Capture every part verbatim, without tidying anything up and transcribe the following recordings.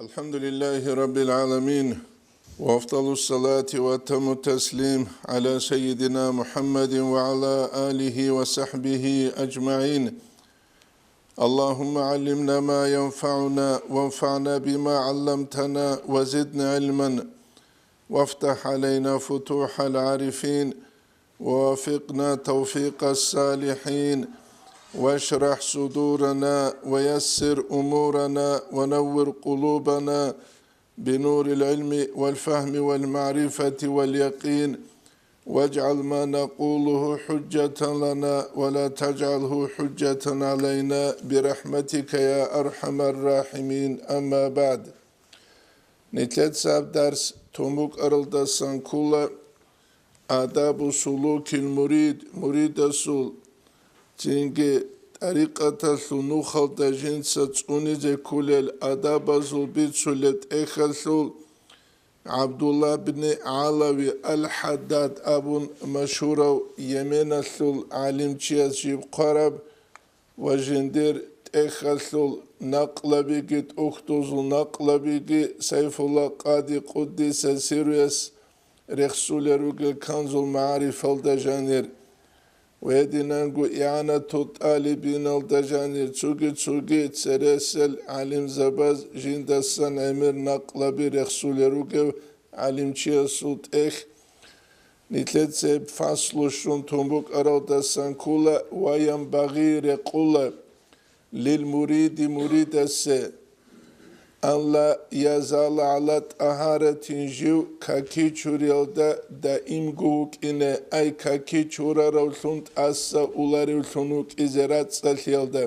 الحمد لله رب العالمين، وأفضل الصلاة وأتم التسليم على سيدنا محمد وعلى آله وصحبه أجمعين. اللهم علمنا ما ينفعنا وانفعنا بما علمتنا وزدنا علما وافتح علينا فتوح العارفين ووفقنا توفيق الصالحين واشرح صدورنا ويسر أمورنا ونور قلوبنا بنور العلم والفهم والمعرفة واليقين واجعل ما نقوله حجة لنا ولا تجعله حجة علينا برحمتك يا أرحم الراحمين. أما بعد. Нилъеца гьаб дарс тун букӀаралдасан ккола адабу сулукил мурид, муридасул, цинги тӀарикъаталъул нухалда жинца цӀунизе кколел адабазул бицулеб тӀехьалъул ГӀабдулла бни ГӀалави ал-ХӀаддад абун машгьурав Йеменалъул гӀалимчияс жиб хъвараб ва жиндир тӀехьалъул накълабиги, тӀухьдузул накълабиги Сайфулла Къади Къуддиса сирруяс рехсулел ругел Канзул МагӀарифалда жанир ва гьединанго ИгӀанату тӀалибиналда жанир цоги-цоги цересел гӀалимзабаз жиндасан гӀемер накълаби рехсулел ругев гӀалимчиясул тӀехь. Нилъеца гьеб фаслу щун тун букӀаралдасан ккола ва янбагъи, рекъула, лил муриди, муридасе, ан ла язала гӀала тӀагьаратин, жив каки чуриялда даимго вукӀине, ай каки чураравлъун тӀаса уларевлъун вукӀизе рацӀцӀалъиялда.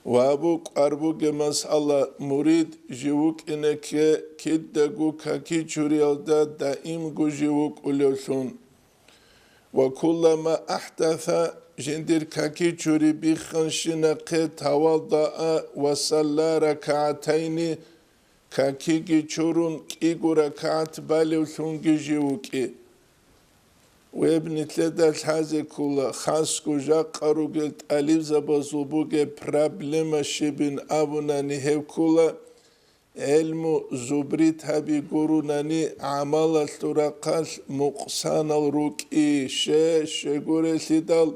Ва абу кӀвар бугеб масъала, мурид жив вукӀине кке кидаго каки чуриялда даимго жив вукӀулевлъун. Ва куллама ахӀдаса, жиндир каки чури бихханщинахъе тавалдаа ва салла ракагӀатайни, какиги чурун кӀиго ракагӀат балевлъунги жив вукӀи. Гьеб нилъеда лъазе ккола, хасго жакъа ругел тӀалибзабазул бугеб проблема щибин абунани гьеб ккола, гӀелму зубрит гьаби гурунани гӀамалалъул рахъалъ мукъсанал рукӀи, ще-щегурелъидал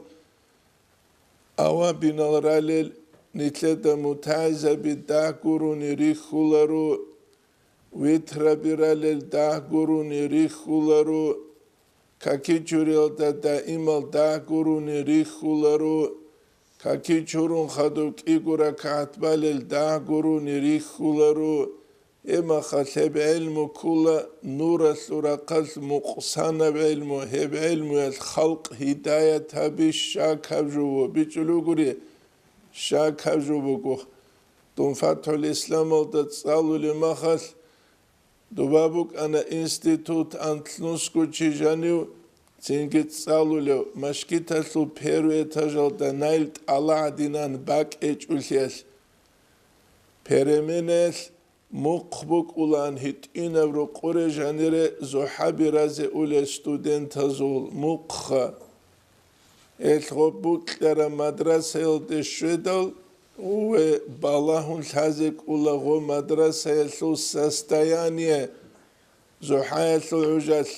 авабинал ралел, нилъеда мутагӀизаби дагь гурони рихьуларо, витраби ралел дагь гурони рихьуларо, каки чуриялда даимал дагь гурони рихьуларо, каки чурун хадуб кӀиго ракагӀат балел дагь гурони рихьуларо. Гьеб мехалъ гьеб гӀелму ккола нуралъул рахъалъ мукъсанаб гӀелму, гьеб гӀелмуялъ халкъ гьидаят гьаби щакаб жо буго, бичӀчӀулев гури, щакаб жо буго. Дун ФатхӀул Исламалда цӀалулеб мехалъ, доба букӀана институт анлънусго чи жанив, цинги цӀалулев, машгиталъул первый этажалда найл тӀала гӀадинан бакӀ гьечӀолъиялъ. Переменаялъ мухъ букӀулаан гьитӀинаб рукъуре жанире зухӀаби разе улел студентазул мухъа. Гьелъ гъоб букьараб мадрасаялде щведал, гъове балагьун лъазе кӀола гъо мадрасаялъул состояние, зухӀаялъул гӀужалъ.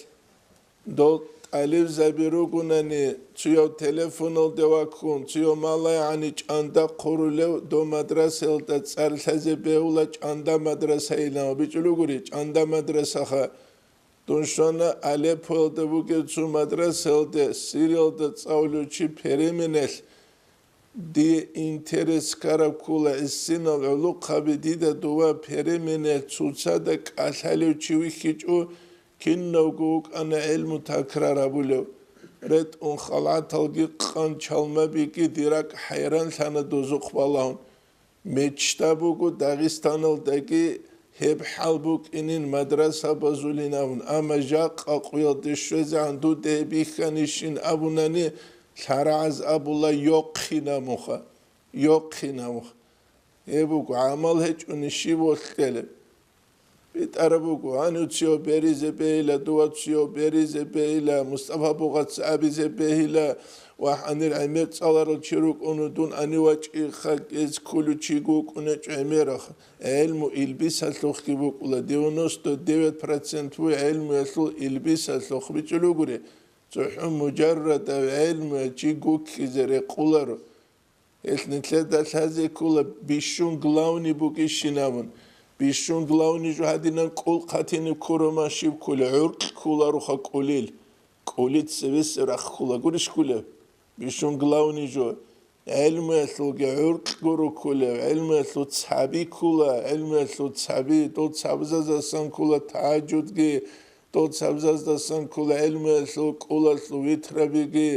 Дол тӀалибзаби ругонани, цуяв телефоналде ваккун, цуяв малай гӀани чӀанда хъурулев, дов мадрасаялда цӀар лъазе бегьула, чӀанда мадрасайилан, бичӀчӀулев гури, чӀанда мадрасаха. Дун щвана Алеппоялда бугеб цо мадрасаялде, Сириялда цӀалулев чи переменаялъ. Дие интерес ккараб ккола гӀисинал гӀолохъаби дида дова переменаялъ цоцазда кӀалъалев чи вихьичӀо, кинавго вукӀана гӀелму такрар гьабулев. РетӀун халгӀаталги къан чалмабиги дир ракӀ хӀайранлъана дозухъ балагьун. Мечта буго Дагъистаналдаги гьеб хӀал букӀинин мадрасабазулин абун, амма жакъа къуялде щвезегӀан дуда гьеб бихьанищин абунани, лъарагӀаз абула йохъинаб муха, йохъинаб муха. Гьеб буго, гӀамал гьечӀони щиб вохкелеб? битӀараб буго, гьанив цияв беризе бегьила, дова цияв беризе бегьила, Мустафа бугъаца абизе бегьила, ва гьанир гӀемер цӀаларал чи рукӀуну, дун гьанив вачӀиха, гьез кколев чиго вукӀунечӀо гӀемерах. ГӀелму илбисалъухъги букӀула, девяносто девять процент вуй гӀелмуялъул илбисалъухъ бичӀчӀулугури. ЦохӀо мужаррадав гӀелмуяв чи гуккизе рекъоларо. Гьелъ нилъеда лъазе ккола бищун главный букӀищин абун. Бищун главный жо гьадинан кӀул хъатине ккурама щиб кколеб, гӀуркь кколароха кӀулил. КӀулица весе рахъ ккола гурищ кколеб? Бищун главный жо. ГӀелмуялъулги гӀуркь гуро кколев, гӀелмуялъул цаби ккола, гӀелмуялъул цаби, дол цабзаздасан ккола тагьажудги, дол цабзаздасан ккола гӀелмуялъул кӀулалъул витрабиги,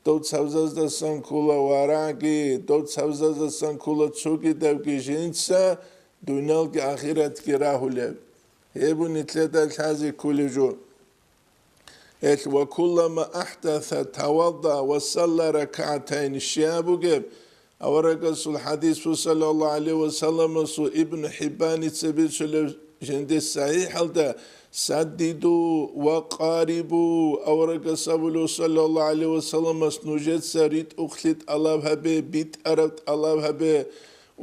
дол цабзаздасан ккола варагӀги, дол цабзаздасан ккола цогидабги жинца дуниялги ахиратги рагьулеб. Гьеб нилъеда лъазе кколеб жо. Гьелъ, «Ва куллама ахӀдаса тавадда ва салла ракагӀатайни», щиб бугеб, аварагасул хӀадису, саллаллагьу гӀалайгьи ва салламасул, Ибн ХӀиббаница бицунеб жинде сахӀихӀалда: «Саддиду ва къарибу», аварагас абулев, саллаллагьу гӀалайгьи ва салламас: «Нужеца ритӀухълъи тӀалаб гьабе, битӀараб тӀалаб гьабе».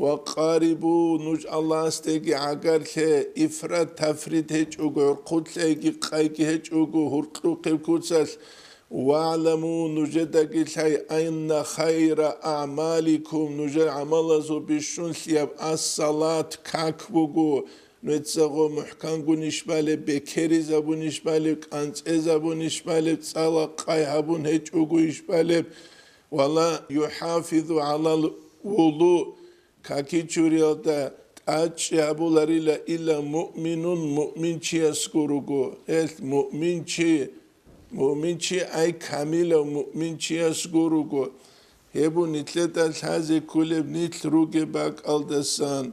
«Ва къарибу», нуж Аллагьасдеги гӀагарлъе, ифрат-тафрит гьечӀого, гӀурхъулъайги къайги гьечӀого гьуркьухъеб куцалъ. «ВагӀламу», нужедаги лъай, «анна хайра аъмаликум», нужер гӀамалазул бищунлъияб, «ас-салат», как буго, нужецаго мухӀканго ниш балеб, бекеризабун ниш балеб, кӀанцӀезабун ниш балеб, цӀала къай гьабун гьечӀого иш балеб, «ва ла юхӀафизу гӀалал вуду», какичуриялда тӀадчӀи гьабуларила илла муъминун, муъминчиясго руго. Гьелъ муъминчи, муъминчи, ай камилав муъминчиясго руго. Гьеб нилъеда лъазе кколеб нилъ ругеб бакӀалдасан.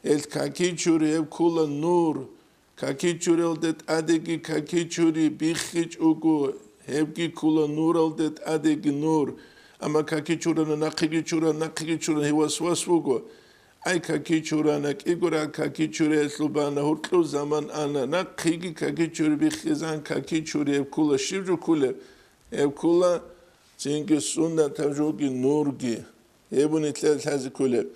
Гьелъ какичури гьеб ккола нур. Какичуралде тӀадеги какичури биххичӀого, гьебги ккола нуралде тӀадеги нур. Амма какичурана, нахъеги чуран, нахъеги чуран, гьев васвас вуго. Ай, какичурана, кӀигурал какичуриялъул бана, гьуркьур заман ана, нахъеги какичури биххизан, какичури гьеб ккола щиб жо кколеб? Гьеб ккола цинги суннатаб жоги нурги. Гьеб нилъеда лъазе кколеб.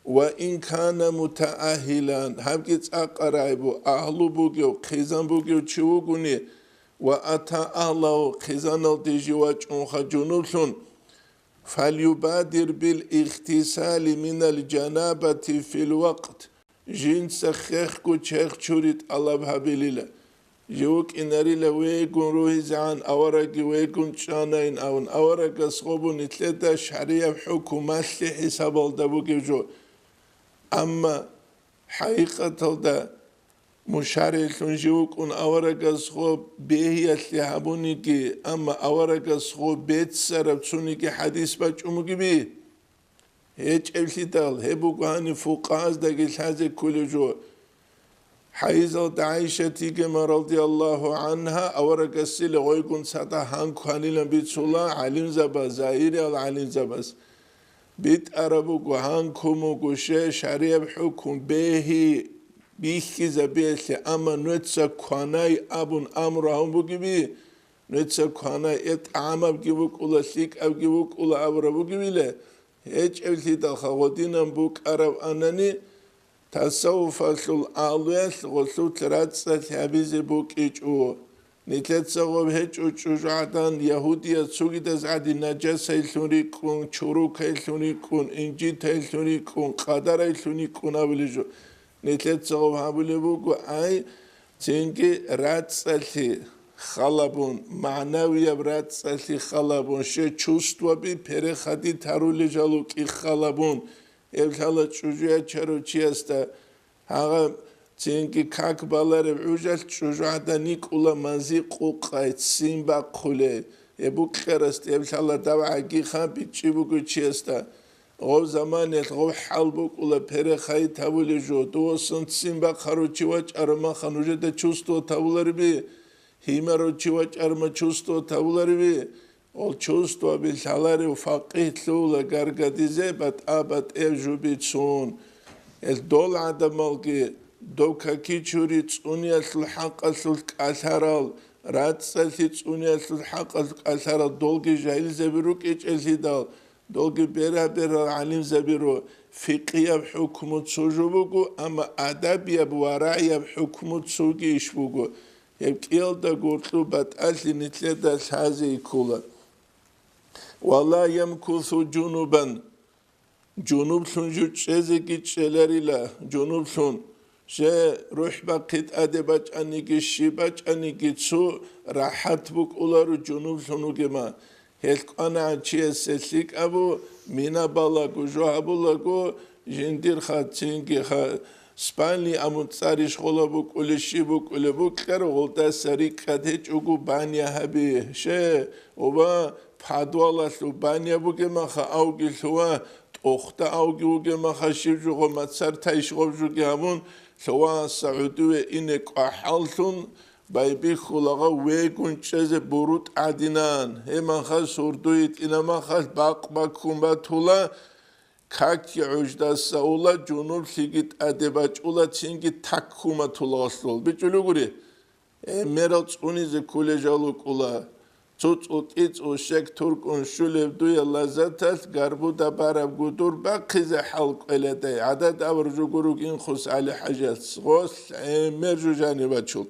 «Ва ин кана мутааһилан», гьабги цӀакъ рагӀи бу, агьлу бугев, хъизан бугев чи вугони, «ва ата агьлагьу», хъизаналде жив вачӀунха жунублъун, «фалюбадир бил игътисали минал жанабати фил вакът», жинца хехго черх чури тӀалаб гьабилила. Жив вукӀинарила вегун ругьизегӀан, аварагги вегун чӀанайин абун, аварагас гъобу нилъеда шаргӀияб хӀукумалъе хӀисабалда бугеб жо. Амма хӀакъикъаталда мушаригӀлъун жив вукӀун аварагас гъоб бегьиялъе гьабуниги, амма аварагас гъоб беццараб цониги хӀадис бачӀун бугеби? ГьечӀеблъидал, гьеб буго гьаниб фукъагьаздаги лъазе кколев жо. ХӀайизалда ГӀайшатигема радияллагьу гӀангьа аварагасила гъойгун цадахъ гьанкӀ кванилан бицула гӀалимзабаз, загьирияб гӀалимзабаз. БитӀараб буго, гьанкӀ ккун буго, щай шаргӀияб хӀукму бегьи бихьизабиялъе, амма нужеца кванай абун амру гьабун бугеби, нужеца кванай, э, тӀагӀамабги букӀула, лъикӀабги букӀула абураб бугебила, гьечӀеблъидалха гъодинан букӀараб анани, тасаввуфалъул агьлуялъ гъолъулъ рацӀцӀалъи гьабизе букӀичӀо. Нилъеца гъоб гьечӀо чӀужугӀадан ягьудияз цогидаз гӀадин нажасайлъун рикӀкӀун, чорокайлъун рикӀкӀун, инжитайлъун рикӀкӀун, къадарайлъун рикӀкӀун абулеб жо. Нилъеца гъоб гьабулеб буго, ай, цинги рацӀцӀалъи халабун, магӀнавияб рацӀцӀалъи халабун, щай чувствоби переходить гьарулел жал рукӀин халабун, гьеб лъала чӀужу ячарав чиясда, гьагъаб цинги как балареб гӀужалъ чӀужугӀадан йикӀула манзи къукъай, ццин бахъулей, гьеб букьарасда гьеб лъала дав гӀагиха бичӀчӀи буго чиясда. Гъов заманиялъ гъов хӀал букӀула, переходить гьабулеб жо, дувасан ццин бахъарав чи вачӀараб маха нужеда чувствовать гьабулариби? Гьимарав чи вачӀарма чувствовать гьабулариби? Гъол чувствоби лъаларев факъигь лъугьула гаргадизе батӀа-батӀияб жо бицун. Гьел дол гӀадамалги дов какичури цӀуниялъул хӀакъалъулъ кӀалъарал, рацӀцӀалъи цӀуниялъул хӀакъалъулъ кӀалъарал долги жагьилзаби рукӀичӀелъидал, долги бера-берал гӀалимзаби ру, фикъияб хӀукму цо жо буго, амма адабияб ва рагӀияб хӀукму цоги иш буго. Гьеб кӀиялда гуркьу батӀалъи нилъеда лъазе йиккула. Ва ла ямкусу жунубан, жунублъун жо чӀезеги чӀеларила, жунублъун. Же рухӀ бахъи тӀаде бачӀаниги, щиб бачӀаниги цо рахӀат букӀуларо жунублъун вугема. Гьелъ кӀванагӀан чиясе лъикӀабу, мина балаго, жо гьабулаго, жиндирха, цинги ха, спальни амун цӀарищ гъола букӀулеб, щиб букӀулеб букӀар, гъолдаса рикӀкӀад гьечӀого баня гьаби. Ще, оба, подвалалъул баня бугемаха, авги лъува, тӀохда авги вугемаха, щиб жуго мацар тайщ гъоб жуги гьабун, лъуваса гӀудуве ине кӀвахӀаллъун, байбихьулагъа вегун чӀезе бурутӀ гӀадинан. Гьемаха сурдуй итӀинамахалъ бакъ баккун батула, каки гӀуждаса ула, жунублъиги тӀаде бачӀула, цинги таккуматулагъалъул. БичӀулугури, гӀемерал цӀунизе ккулей жал вукӀула. Цо цӀутӀи цӀу щек туркӀун щулеб дуе лаззаталъ гарбуда бараб гудур бахъизе хӀал кӀвеладай, гӀадад авар жугуруг инхус ГӀалихӀажияс гъос гӀемер жужани бачул.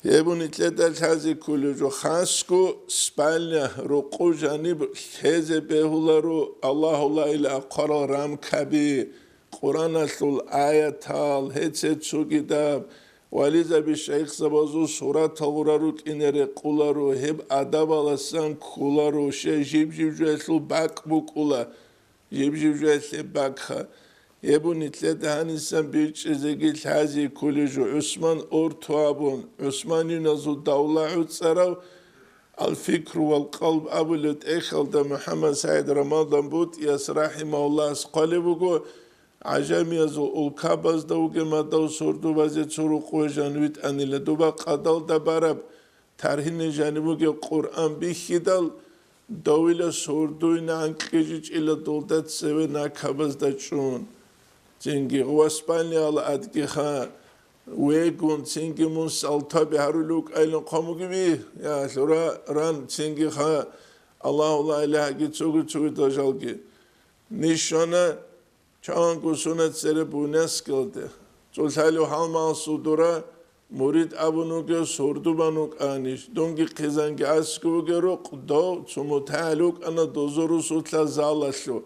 Гьеб нилъеда лъазе кколев жо хасго спальня рокъов жаниб лъезе бегьуларо Аллагьула ил ахъварал рамкаби, Къураналъул аятал, гьеце цогидаб, вализаби шайихзабазул суратал гъура рукӀине рекъуларо, гьеб адабаласан кколаро, щай жиб-жиб жоялъул бакӀ букӀула. Жиб-жиб жоялъе бакха. Гьеб нилъеда гьанисан бичӀчӀизеги лъазе кколей жо. ГӀусман Орто абун, гӀусманиюназул давла гӀуцӀарав, Ал-Фикру вал Къалб абулеб тӀехьалда МухӀаммад СагӀид Рамадан БутӀияс рахӀимагьуллагьас хъвалеб буго, гӀажамиязул улкабазда вугемадав сурдубазе цо рукъове жан витӀанила, дуба къадалда бараб таргьине жаниб бугеб Къуръан бихьидал, довила сурдуйна анкьижичӀила долда цеве накабазда чӀун. Цинги гъува спальнияла адгиха вегун, цинги мун салтаби гьарулев вукӀайилан хъван бугеби? Я, лъура ран, цинги ха Аллагьула илагьаги цугу-цугу дажалги. Нишана Чанго сунат цере бунаскалде, цо лъалев гьалмагъасул дура мурид абун вугев сурдубан вукӀанищ, дунги хъизанги аскӀов вугев рукъ, дов цо мутагӀил вукӀана дозул русулъа залалъу.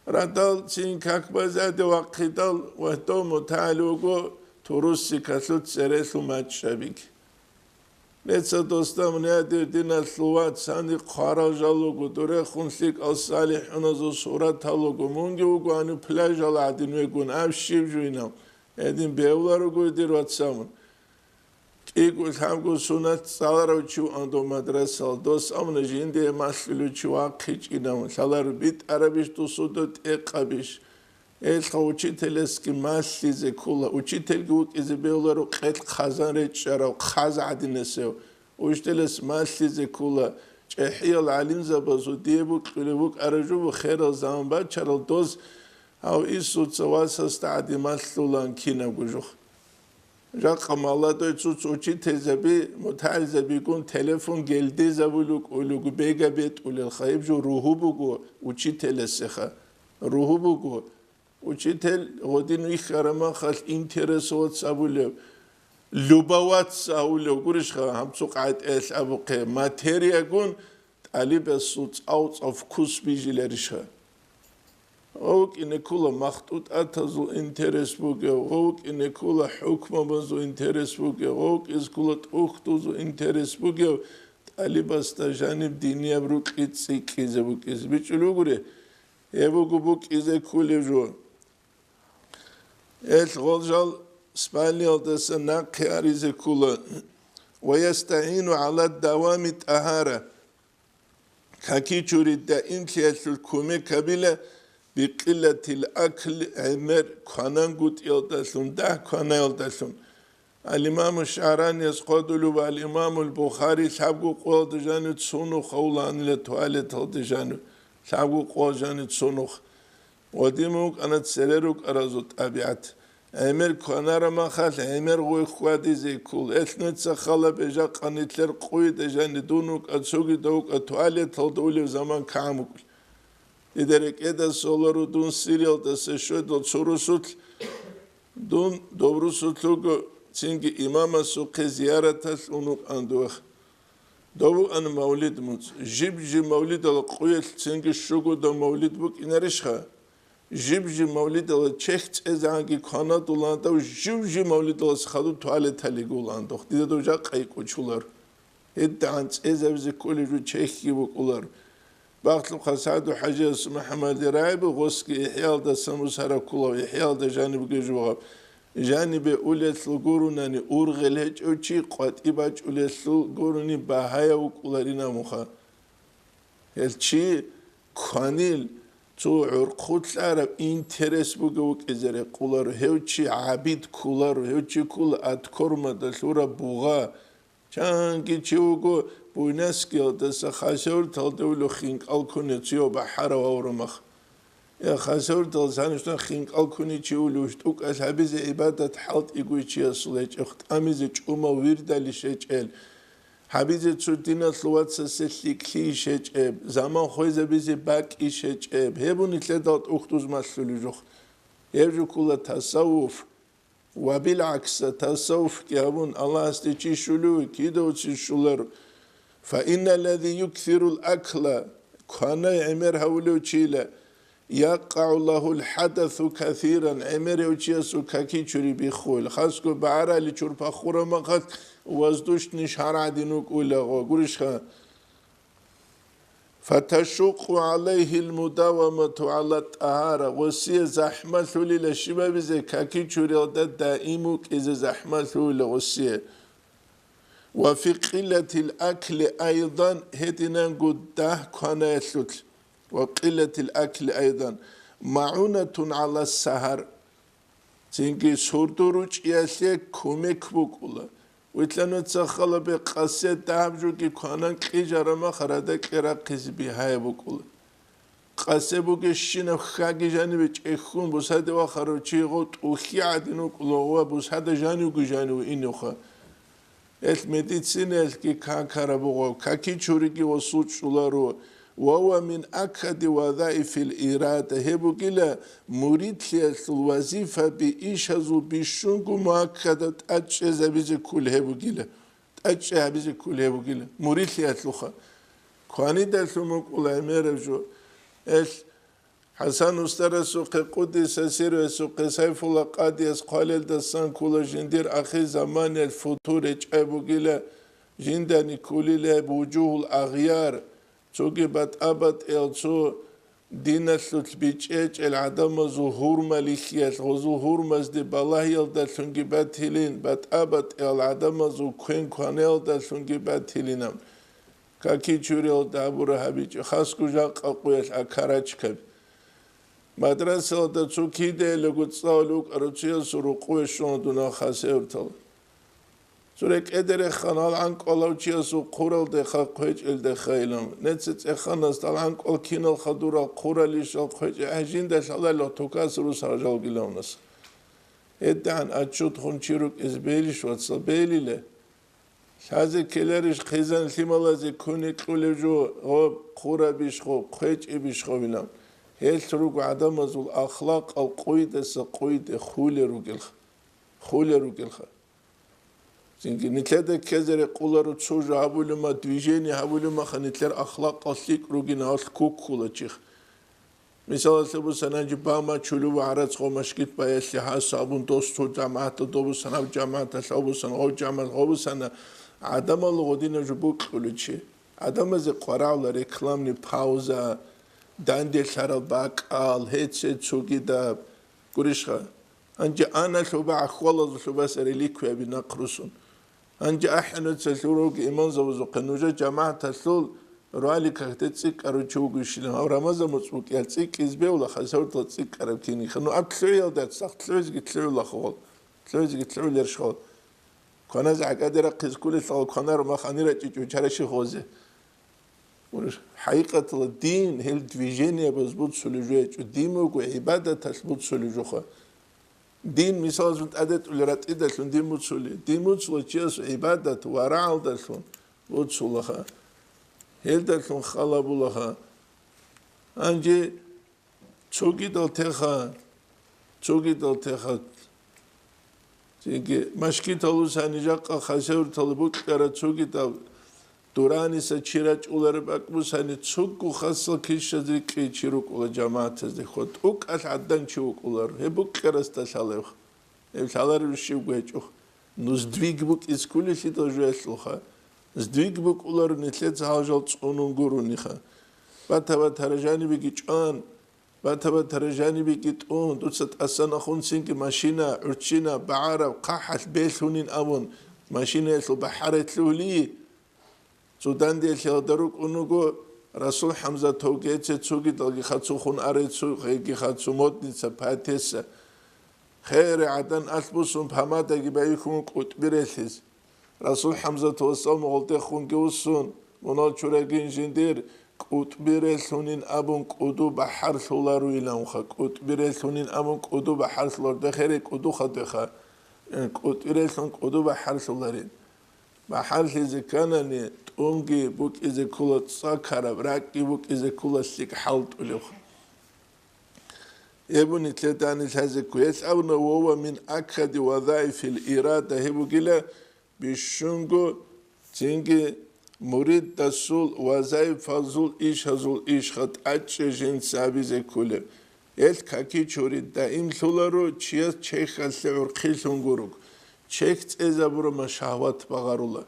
Радал цин как базаде вахъидал ва дов мутагӀил вуго турусикалъул церелъул мачӀабиги. Неца, досда, мунагьадир диналъул вац, гьаниб хъварал жал руго, дурехун лъикӀал салихӀуназул суратал руго, мунги вуго гьаниб пляжал гӀадин вегун, аб щиб жуйнав, гьедин бевла руго дир вацамун. КӀиго лъабго сунат цӀаларав чи вуан дов мадрасал, дос амна жиндие малъулев чи вахъичӀинав, лъалар битӀарабищ дусуда тӀекъабищ? Элха учителесги малъизе ккола, учительги вукӀизе бегьуларо къелъ хъазан речӀчӀарав, хъаз гӀадинасев. Учителес малъизе ккола, чӀехӀиял гӀалимзабазул дие букьулев вукӀарав жо херал заман бачарал доз, гьав Исуца васасда гӀадин малъулаан кинабго жух. Жакъа молодой цуц учительзаби, мутагӀилзабигун телефон гелдезабулев вукӀулего бега бетӀулелха, гьеб жо ругьу буго учителасеха. Ругьу буго. Учитель гъодин вихьарамахалъ интересоваться абулев, любоваться абулев гурищха, гьаб цо къайтӀаялъ абухъе, материягун тӀалибасул цӀав-цӀав вкус бижиларищха? Гъов кӀине ккола махтӀутӀатазул интерес бугев, гъов кӀине ккола хӀукмабазул интерес бугев, гъов кӀиз ккола тӀухьдузул интерес бугев, тӀалибасда жаниб динияб рукьи цӀикӀкӀизе букӀизе бичӀчӀулев гури. Гьеб буго букӀизе кколев жо. Гьелъ гъол жал спальниялдаса нахъе аризе ккола. Ва ястагӀину гӀала давами тӀагьара. Какичури даимлъиялъул кумек гьабила бикъиллатил акл, гӀемер кванангутӀиялдалъун, дагь кванаялдалъун. Ал-Имаму ШагӀранияс хъвадулев ва Ал-Имамул Бухари лъабго къоялда жанив цо нух авулаанила туалеталда жанив, лъабго къоялда жанив цо нух. Гъодин вукӀана цере рукӀаразул тӀабигӀат. ГӀемер кванарамахал гӀемер гъой хьвадизе ккол. Эл нуца хала бежа къанилъер къуйде жани дун вукӀа, цогидав вукӀа, туалеталда улев заман кагӀан вукӀулев. Дида рекӀеда соларо дун Сириялдаса щведал цо русулъ, дун дов русулъ вуго, цинги имамасухъе зияраталъ ун вукӀан дов. Дов вукӀана мавлид муцӀ. Жиб-жиб мавлидал къуялъ цинги щугода мавлид букӀинарищха? Жиб-жиб мавлидала чехь цӀезегӀанги кванадуландав, жив-жив мавлидалас хадуб туалеталиги уландухъ. Дида дов жакъа йикӀучулар. ГьедигӀан цӀезабизе кколеб жо чехьги букӀулар. Бахлъухъа СагӀду ХӀажияс МухӀаммад Раиб гъосги ИхӀяалдасан бусараб кколав, ИхӀяалда жаниб бугеб жо гьаб. Жанибе улелъул гурунани ургъел гьечӀев чи, къватӀи бачӀулелъул гуруни багьаяв вукӀуларин абунха. Гьел чи кванил, цо гӀурхъулъараб интерес бугев вукӀизе рекъоларо, гьев чи гӀабид кколаро, гьев чи ккола аткормада лъураб бугъа. Чанги чи вуго Буйнакскиялдаса Хасавюрталде улев хинкӀал кунев цояв бахӀарав аврамах. Я Хасавюрталдаса гьанивщинаб хинкӀал кунев чи улев, тӀукӀалъ гьабизе гӀибадат хӀалтӀи гуй чиясул гьечӀеб, тӀамизе чӀумав вирдалищ гьечӀел, гьабизе цо диналъул вацасе лъикӀлъийищ гьечӀеб, заман хвезабизе бакӀищ гьечӀеб, гьеб нилъеда тӀухьдуз малъулеб жо. Гьеб жо ккола тасаввуф. Ва билгӀакса, тасаввуфги гьабун, Аллагьасде чи щулев, кидавцин щуларо. Фаинналлази юксирул акла, кванай гӀемер гьавулев чила, якъагӀу лагьул хӀадасу касиран, гӀемерав чиясул какичури биххула. Хасго багӀарали чурпа хураб махалъ воздушный шар гӀадин вукӀулаго, гурищха? Фаташукъу гӀалайгьил мудавамату гӀала тӀагьара, гъосие захӀмалъулила щибабизе какичуриялда даим вукӀизе захӀмалъулила гъосие. Ва фи къиллатил акли айдан, гьединанго дагь кванаялъулъ, ва къиллатил акли айдан магӀунатун гӀала сагьар. Цинги сурду ручӀиялъе кумек букӀула. Вилълъануца халабе къасе дагьаб жоги кванан кьижарама харада кьерахъизе бигьаяб букӀула. Къасе бугещинаб хьаги жанибе чӀехьун, бусаде вахарав чи гъов тӀухьи гӀадин вукӀула ва бусада жанивги жанив иневха. Гьелъ медицинаялъги какараб буго, каки чуриги ва сучӀуларо, ва ва мин акади вазаифил ирада, гьеб бугила муридлъиялъул вазифаби ишазул бищунго муаккадаб тӀадчӀезабизе ккол гьеб бугила, тӀадчӀей гьабизе ккол гьеб бугила, муридлъиялъулха. Кванидалъун букӀула гӀемераб жо. Гьелъ ХӀасан устарасухъе, къуддиса сирругьу, Сайфулла къадияс хъвалелдасан ккола жиндир ахирзаманиялъ футур гьечӀеб бугила, жиндани кколила гьеб вужугьул агъяр, цоги батӀа-батӀиял цо диналъулъ бичӀчӀичӀел гӀадамазул гьурмалихьиялъ, гъозул гьурмазде балагьиялдалъунги батилин, батӀа-батӀиял гӀадамазул квен кванаялдалъунги батилинаб. Каки чуриялда гьабура гьабичӀо, хасго жакъа къуялъ акарачкаб. Мадрасалда цо кидаялъего цӀалулев вукӀарав чиясул рукъове щуна дунал хасевтал. Цо рекӀеде рехана гьал гӀанкӀвалав чиясул хъуралдеха, хъвечӀелдеха илан. Неци цӀеханас гьал гӀанкӀвал кинал хадурал хъуралищал хъвечӀи гӀежинда лъалалев тукас рус гьажалгилавнас. ГьедигӀан отчетхун чи рукӀиз белищ, вацал, белиле? Лъазе ккеларищ хъизан лъималазе куни кьулев жо, гъоб хъурабищ гъоб, хъвечӀебищ гъобилан? Гьелъ руго гӀадамазул ахлакъал къуйдаса къуйде хуле ругелха. Хуле ругелха. Цинги нилъеда ккезе рекъуларо цо жо гьабулема, движение гьабулемаха нилъер ахлакъал лъикӀ ругин гьалъ куккула чих. Мисалалъе бусан, гьанже бама чулев гӀарац гъо машгит баялъе гьас абун дос цо жамагӀаталда бусан, гьав жамагӀаталъ гьав бусан, гъав жамагӀат гъав бусана, гӀадамал гъодинав жо букьуличи. ГӀадамазе къварагӀула рекламный пауза, данделъарал бакӀал, гьеце цогидаб. Гурищха? Гьанже аналъуба гӀахьвалазулъубаса реликвияби нахърусун. Гьанже ахӀи нуца лъугьуги имамзабазухъе, нужер жамагӀаталъул роликахъде цӀикӀкӀарав чи вугищилан, гьав Рамазан муцӀ букӀиял цӀикӀкӀиз бевла, хасавтал цӀикӀкӀараб киниха. Ну аб лъугӀиялда цахъ лъугӀизеги лъугӀулахъугъал, лъугӀизеги лъугӀулершхал. Кваназе гӀакадирахъиз кколелъул кванаро мах гьанир рачӀичӀо чараши гъозе. ХӀакъикъаталда дин гьел движениябаз буцулеб жо гьечӀо, дин буго гӀибадаталъ буцулеб жоха. Дин, мисалалъун, тӀадетӀулел ратӀидалъун дин буцули, дин буцула чияс гӀибадат ва рагӀалдалъун буцулаха, гьелдалъун халабулаха. Гьанже цогидал теха, цогидал теха, цинги машгитал усани жакъа хасавюрталда букьараб цогидал дураниса чи рачӀулареб бакӀ бусани, цого хасал килщаз рикӀкӀей чи рукӀула жамагӀатазде, хьо тӀукӀалъ гӀадан чи вукӀуларо, гьеб букьарасда лъалебха. Гьеб лъаларев щивго гьечӀо. Ну, сдвиг букӀиз кколелъидал жуялъулха. Сдвиг букӀуларо нилъеца гьал жал цӀунун гурониха. Бата-батара жанибеги чӀван, бата-батара жанибеги тӀун, дуца тӀасан ахунцинги машина, гӀурччина, багӀараб, хъахӀалъ белъунин абун, машинаялъул бахӀарай лъугьли, цо дандиялъе гьалда рукӀун вуго Расул ХӀамзатовги, цо цогидалги хацухун арай цо, гьеги хацу модница, поэтесса. Хере гӀадан алъ бусун помадаги байихьун кӀутӀбирелъиз. Расул ХӀамзатовасал мугъалдехунги вуссун, мунал чурагин жиндир кӀутӀбирелъунин абун кӀуду бахӀарлъуларуиланха, кӀутӀбирелъунин абун кӀуду бахӀарлъулар, дехере кӀудухъа деха, э, кӀутӀбирелъун кӀуду бахӀарлъуларин. БахӀарлъизе кканани, тӀунги букӀизе ккола цӀакараб, ракӀги букӀизе ккола лъикӀ хӀалтӀулев. Эбуни лъеданилъазе кквелъ абуна, ва ва мин аккади вазаифил ирада, гьеб бугила бищунго цинги муридасул вазаифазул ишазул ишха тӀачӀи жинца абизе кколеб. Гьелъ каки чури даимлъуларо, чияс чехьалъе гӀурхъилъун гуруг. Чехь цӀезабурама шагьват багъарула.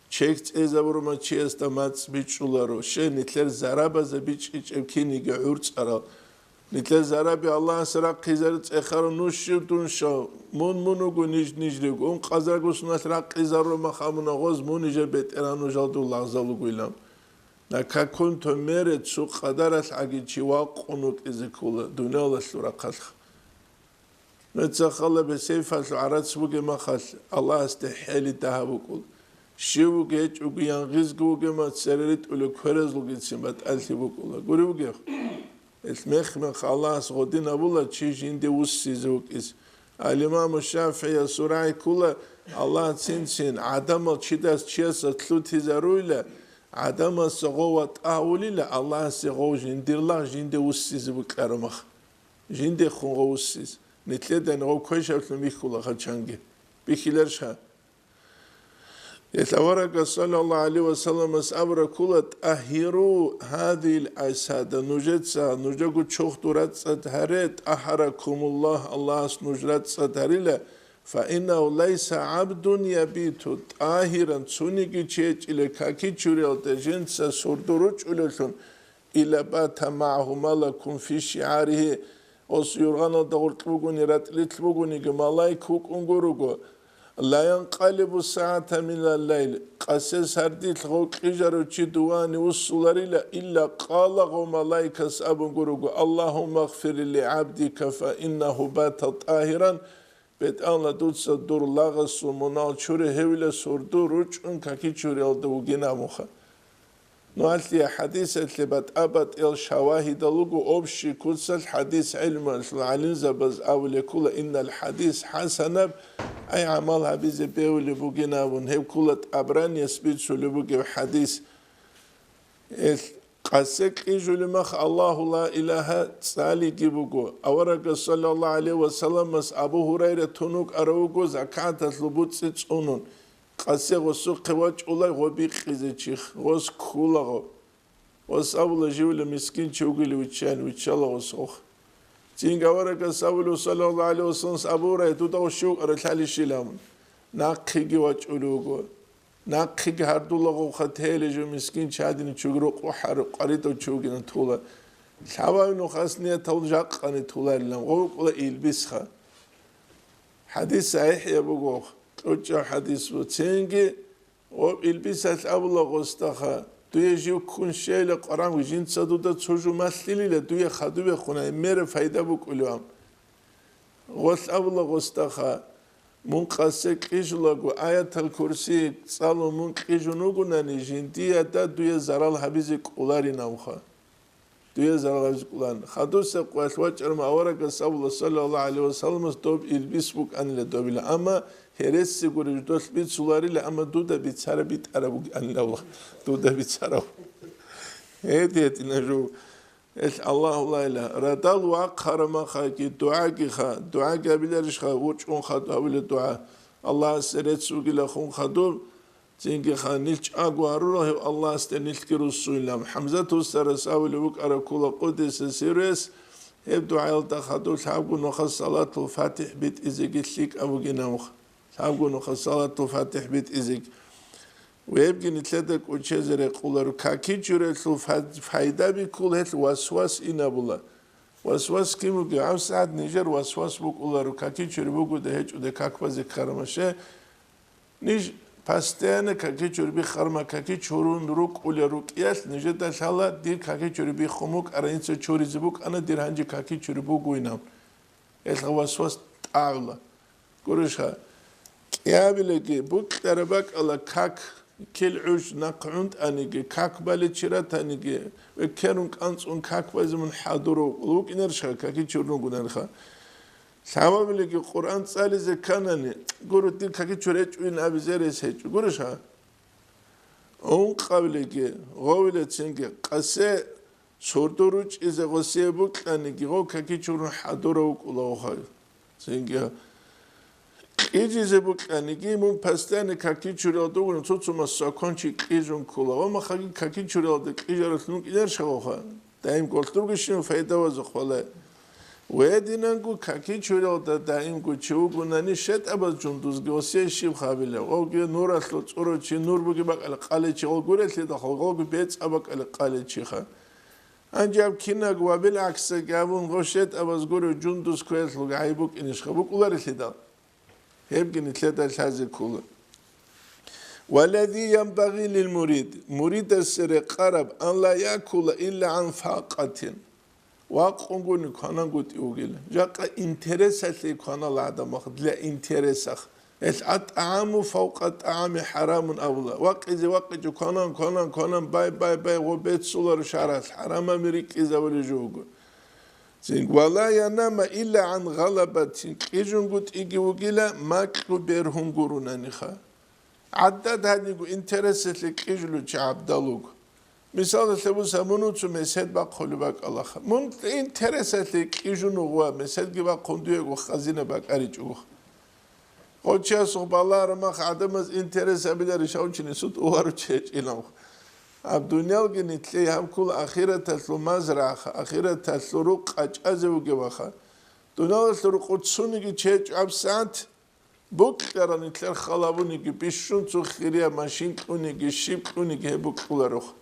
Чехь цӀезабурама чиясда мацӀ бичӀчӀуларо, щай нилъер зарабазда бичӀчӀичӀеб киниги гӀурцӀарал. Нилъер зараби Аллагьас рахъизари цӀехаро, нуж щив дун щав, мун мун вуго, ниж ниж руго, ункъазарго суналъ рахъизарума хамуна гъоз, мун нижер бетӀеран нужал дур лагъзал вугилан. На какунто мере цо къадаралъ гӀаги чи вакъун вукӀизе ккола дуниялалъул рахъалъха. Нуца хала бесейфалъу гӀарац бугеб махалъ, Аллагьасде хӀели дагьаб букӀул. Щив вугев гьечӀого янгъизго вугема, цере ритӀулев кверазулгицин батӀалъи букӀула. Гури вугев? Ил мех-мех Аллагьас гъодин абула чи жинде вуссизе вукӀиз. Ал-Имаму ШафигӀияс сурай ккула, Аллагь цин-цин гӀадамал чидас чиясда лъутизаруйла, гӀадамасе гъов ватӀа гьавулила, Аллагьасе гъов жиндир лагъ жинде вуссизе букӀарамах. Жиндехун гъов вуссиз. Нилъеда гъов квешавлъун бихьула хъачанги. Бихьиларищха? Гьелъ аварагас, саллаллагьу гӀалайгьи ва салламас, абура ккула: «ТӀагьиру гьадил асада», нужеца, нужего чохь дур рацӀцӀад гьаре, «тӀагьаракумуллагь», Аллагьас нуж рацӀцӀад гьарила, «фаиннагьу лайса гӀабдун ябиту тӀагьиран», цониги чи гьечӀила каки чуриялда жинца сурду ручӀулевлъун, «илла бата магӀагьу малакун фи шигӀаригьи», ос юргъаналда гъуркь бугони, ратӀлилъ бугониги, малаик вукӀун гуруго. «Ла янкъалибу сагӀатан минал лайл», къасе сардилъ гъов кьижарав чи дувани вуссуларила, илла къала гъов малаикас абун гуруго: «Аллагьумма гъфир ли гӀабдика фа иннагьу бата тӀагьиран», БетӀалла, дуца дур лагъасул мунал чуре гьевила сурду ручӀун каки чуриялда вугин абунха. Ну, гьалъие хӀадисалъе батӀа-батӀиял шавагьидал руго, общий куцалъ хӀадис гӀелмуялъул гӀалимзабаз абулеб ккула, иннал хӀадис хӀасанаб, ай гӀамал гьабизе бегьулеб бугин абун, гьеб ккула ТӀабранияс бицулеб бугеб хӀадис. Ил къасе кьижулеб мах Аллагьу ла илагьа цӀалиги буго. Аварагас, саллаллагьу гӀалайгьи ва салламас, Абу Гьурайра тун вукӀарав вуго закаталъул буцӀи цӀунун. Къасе гъосухъе вачӀула гъо бикъизе чих, гъос ккула гъо. Гъос абула, живла мискин чи вугилев виччан, виччала гъос гъох. Цинги аварагас абулев, саллаллагьу гӀалайгьи ва салламас, Абу Гьурайра, дуда гъо щив вукӀарав лъалищила абун. Нахъеги вачӀулев вуго. Нахъеги гьардулагъовха теле жо мискин чадине чуги рукъу къваридав чи вугилан тула. Лъабави нухас ниятал жакъани туларилан гъов вукӀула илбисха. ХӀадис сахӀихӀ я буго, кьучӀав хӀадис буцинги, гъов илбисалъ абула гъосдаха, дуе жив ккун щейла къваранго, жинца дуда цо жо малъилила, дуе хадубехун, гьеб мераб пайда букӀулев ам. Гъолъ абула гъосдаха, мун къасе кьижулаго, аятал курси цӀалун мун кьижун вугунани, жиндиеда дуе зарал гьабизе кӀоларинавха. Дуе зарал гьабизе кӀолаан. Хадусеб къоялъ вачӀарав аварагас абула, саллаллагьу гӀалайгьи вассаламас, доб илбис букӀанила добила. Амма гьереси гуреб жо долъ бицуларила, амма дуда бицараб битӀараб букӀанила, Аллагь, дуда бицараб. Гьедин гьедина жо. Ил Аллагьу ла илагьа. Радал вахъ гьарамахъаги, дугӀагиха, дугӀаги гьабиларищха, вучӀун хадуб гьабила дугӀа. Аллагьасе рецц бугила хун хадуб, Цинги ха нилъ чӀаго гьарурал гьев Аллагьасде нилъги руссуйилан. ХӀамзат устарас абулеб букӀараб ккола къуддиса сирругьу, гьеб дугӀаялда хадуб лъабго нухалъ Салатул ФатихӀ битӀизеги лъикӀаб бугин абухъ. Лъабго нухалъ Салатул ФатихӀ битӀизеги. Гьебги нилъеда кӀочезе рекъоларо. Какичурелъул фа-, пайдаби ккола гьелъ васвас инабула. Васвас кин бугеб? ГьабсагӀат нижер васвас букӀуларо, какичури бугода гьечӀода как базе ккарамаше. Ниж постоянно какичури биххарма, какичурун рукӀулел рукӀиялъ нижеда лъала дир какичури биххун букӀарайинца чуризе букӀана дир гьанже какичури бугойин абун. Гьелъ васвас тӀагӀула. Гурищха, кӀиабилеги букьараб бакӀала как, кил гӀуж нахъ гӀунтӀаниги, как баличи ратаниги, векерун кӀанцӀун как базе мун хӀадурав вукӀинарищха, какичурун гунарха. Лъабабилеги Къуръан цӀализе кканани, гуро, дир какичур гьечӀойин абизе рес гьечӀо. Гурищха? Ункъабилеги, гъовилецинги, къасе сордо ручӀизе гъосие букьаниги, гъов какичурун хӀадурав вукӀула гъовха. Цинги кьижизе букьаниги, мун постоянно какичурал дугун цо-цо массакончи кьижун ккола. Ва махаги какичуралда кьижаралъун кӀинарищха гъовха? Даим гъолъ дургищин файда вазухъ валай. Гьединанго какичуралда даимго чи вугунани, шетӀабаз жундузги гъосие щиб хабила? Гъовги нуралъул цӀурав чи, нур бугеб бакӀалда къалечи гъов гурелъидал, гъовги бецӀаб бакӀалда къалечиха. Гьанже гьаб кинабго ва билгӀаксаги абун, гъов шетӀабаз гурев жундуз кквеялъулги гӀайиб букӀинищха? БукӀуларелъидал. Гьебги нилъеда лъазе ккола. Валази янбагъи лил мурид, муридасе рекъараб, ан ла якула илла гӀан факъатин. Вакъунгуни кванангутӀи вугила. Жакъа интересалъе кванала гӀадамах, для интересах. Ил ат-тӀагӀаму фавкъа тӀагӀами хӀарамун абула. Вакъизе вакъичӀо кванан, кванан, кванан, бай, бай, бай, гъо беццуларо шаргӀалъ, хӀарамами рикӀкӀизабулеб жо буго. Цин, вала янама илла гӀан гъалабатин, кьижунгутӀиги вугила, макьу бергьун гурунаниха. ГӀадад гьадинго интересалъе кьижулев чи гӀабдал вуго. Мисалалъе буса, мун вуцун месед бахъулеб бакӀалаха. Мун интересалъе кьижун вугъва, меседги бахъун дуего хазина бакӀаричӀого. Гъочиясухъ балагьарамах гӀадамаз интерес абиларищ гьав чи нисуда увару чечӀилавха. Гьаб дуниялги нитлъей гьаб ккола ахираталъул мазрагӀаха, ахираталъул рукъ къачӀазе вугеваха. Дуниялалъул рукъ цуниги чечӀо гьаб сагӀат, букьараб нитлъер халабуниги бищун цо хирия машин кьуниги, щиб кьуниги гьеб букьулароха.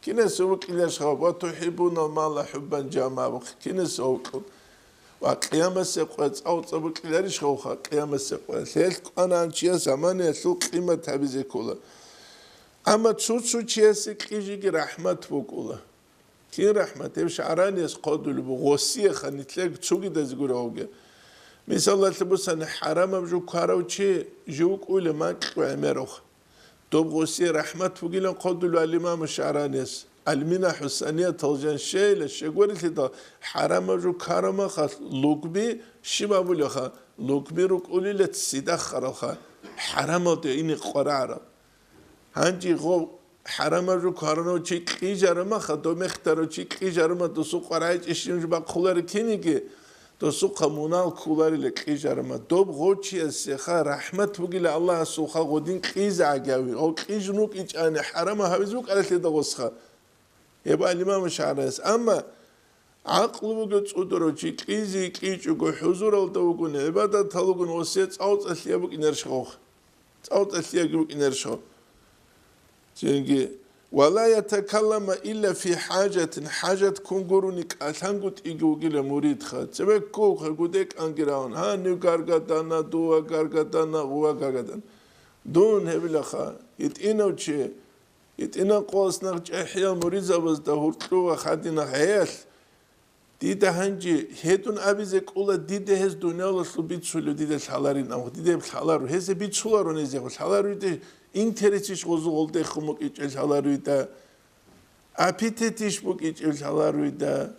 Кинаса вукӀиларищ гьав, ва тухӀиббунал мала хӀуббан жамма абухъ, кинаса вукӀун? Ва къиямасеб къоялъ цӀа-цӀа букӀиларищ гьавха, къиямасеб къоялъ? Гьелъ кӀванагӀан чияс заманаялъул къимат гьабизе ккола. Амма цо-цо чиясе кьижиги рахӀмат букӀула. Кин рахӀмат? Гьеб шагӀраниялъ хъодулеб буго, гъосиеха нитлъеги цогидазе гурев гьавги. Мисалалъе бусани, хӀарамаб жо ккарав чи жив вукӀуйла макьу гӀемерухъ. Доб гъосие рахӀмат бугилан хъодулев ал-Имаму ШагӀранияс. Ал-Мина ХӀусаниятал жан щейила, щегорилъидал хӀарамаб жо ккарамаха лугби, щиб абулеха, лугби рукӀулила ццидахъаралха, хӀарамалде ине къварагӀарал. Гьанже гъов хӀарамаб жо ккаранав чи кьижарамаха, домехтарав чи кьижарама досул къварагӀичӀищин жо бахъулари киниги, досухъа мунал кколарила кьижарма. Доб гъочиясеха рахӀмат бугила Аллагьасулха гъодин кьизе гӀагави, гъов кьижун вукӀинчӀани хӀарама гьавизе вукӀаралъеда гъосха. Гьеб ал-Имаму ШагӀранияс. Амма гӀакълу буго цӀударав чи кьизе кьичӀого, хӀузуралда вугони, гӀибадатал вугони, гъосие цӀалцӀалъия букӀинарищ гъов? ЦӀалцӀалъиялги букӀинарищ гъов? Цинги, «Ва ла ятакаллама илла фи хӀажатин», хӀажат ккун гурони кӀалъангутӀиги вугила муридха. Цебеккулха гудекӀанги равун, гьанив гаргадана, дува гаргадана, гъува гаргадана. Дун гьебилаха, гьитӀинав чи, гьитӀинаб къоялъ нахъ чӀехӀиял муридзабазда гьуркьув ва хадинаб гӀеялъ, Дида гьанже гьедун абизе кӀола, дида гьез дуниялалъул бицулев дида лъаларин, амма дида гьеб лъаларо, гьезе бицуларо, гьезе лъаларо дида, интересищ гъозу гъолдехун букӀичӀел лъаларо дида. Аппетитищ букӀичӀеб лъаларуйда,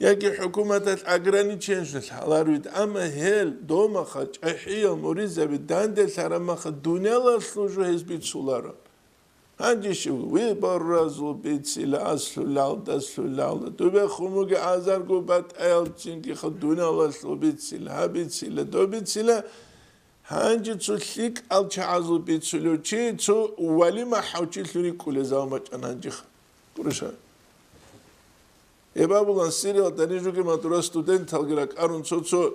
яги хӀукуматалъ ограничениялъ лъаларуйда, амма гьел домаха чӀахӀиял муризаби данде лъарамаха дуниялалъул жо гьез бицуларо. Гьанже щив выборазул бицила аслъулалда, аслъулалда. Дубе хумуги азарго батӀаял чингиха дуниялалъул бицила, гьаб бицила, доб бицила. Гьанже цо лъикӀал чагӀазул бицулев чи, цо валима хӀавчилъун рикӀкӀулезал мачӀан гьанжеха. Гуриша. Гьеб абулан, Сириялда нижуги матура студенталги ракӀарун цо-цо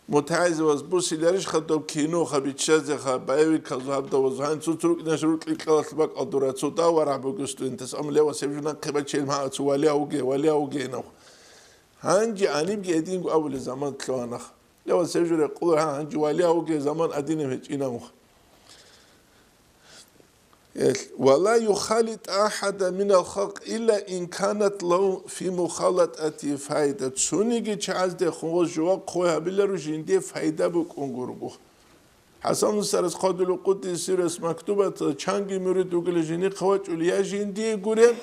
мутагӀилзабаз бусиларищха доб киноха биччазеха, боевиказул гьабдавазул, гьанже цо-цо рукӀинаш рукӀи кьалалъ бакӀал дура, цо дав варагь буго студентас, амма левас гьеб жо нахъе бачейил магӀа цо валияв вуге, валияв вуге гьанав. Гьанже гьанибги гьединго абулеб заман лъугьанах. Левас гьеб жо рекъула, гьа, гьанже валияв вуге заман гьадинаб гьечӀинавха. Ва ла юхалит ахада минал халкъ илла ин канат лагьу фи мухалатати файда. Цониги чагӀазде хъугъуз жувахъ хъвай гьабиларо жинде файда букӀун гурого. ХӀасан устарас хъвадулев къуддиса сирругьу мактубаталда чанги мурид вугила жинихъ вачӀули я жиндие гуреб,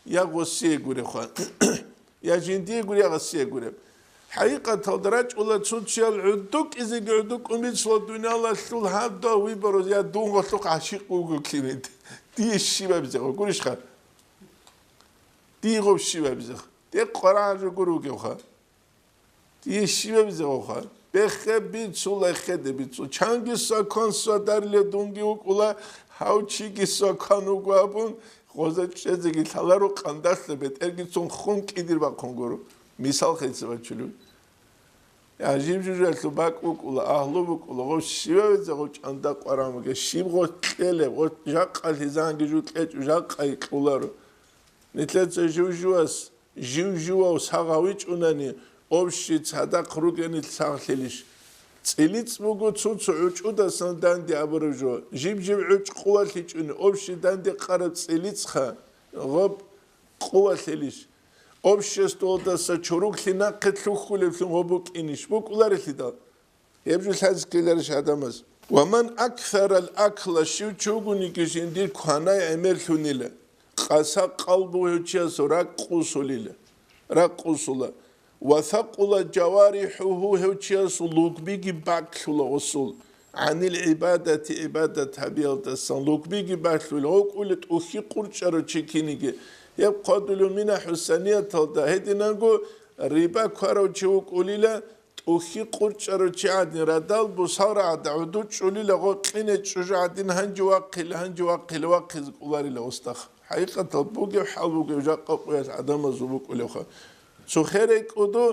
я гъосие гуребха. Я жиндие гуреб, я гъосие гуреб. ХӀакъикъаталда рачӀула цо-цоял гӀуду кӀизеги гӀуду кӀун бицула дуниялалъул гьабдал выбораз я дун гъолъухъ гӀашикъ вуго кин. Дие щибаб зегъо, гурищха? Дие гъов щибаб зегъ? Дие къварагӀа жо гур вугевха. Дие щибаб зегъоха? Бехе бицула, хеде бицул. Чанги сокон содарлъе дунги вукӀула, гьав чиги сокон вуго абун, гъоза чӀезеги лъаларо къандалъа бетӀергицун хун кӀидир бахъун гуро. Мисал хеца бачулев. ГӀажиб жужалъу бакӀ букӀула, агьлу букӀула, гъов щивавизе гъов чӀанда къварамуге, щиб гъов кьелеб, гъов жакъа лъизанги жу кьечӀу, жакъа икьуларо. Нилъеца жив-живас, жив-живав сагъ гьавичӀунани, общий цадахъ ругени сагълъилищ? ЦӀилицӀ буго цо-цо гӀучӀудасан данде абураб жо. Жиб-жиб гӀучӀ къувалъичӀуни, общий данде къараб цӀилицӀха гъоб къувалъилищ? Обществалдаса чоруглъи нахъе лъухьулевлъун гъоб букӀинищ? БукӀуларелъидал. Гьеб жо лъазе ккеларищ гӀадамаз? Ва ман аксарал акла, щив чугониги жиндир кванай гӀемерлъунила, къаса къалбу гьев чиясул ракӀ къусулила, ракӀ къусула, ва сакъула жаварихӀуху гьев чиясул лугбиги бакълъула гъусул, гӀанил гӀибадати гӀибадат гьабиялдасан лугбиги бакълъула, гъокӀули тӀухьи къурчӀарав чи киниги, гьеб хъвадулев мина хӀусанияталда гьединанго риба кварав чи вукӀулила, ТӀухьи къурчӀарав чи гӀадин, радал бусалра гӀада гӀуду чӀулила, гъо кьине чӀужу гӀадин, гьанже вахъила, гьанже вахъила, вахъизе кӀоларила устахъ. ХӀакъикъатал бугеб хӀал бугеб жакъа къоялъ гӀадамазул букӀулевха. Цохерей кӀуду,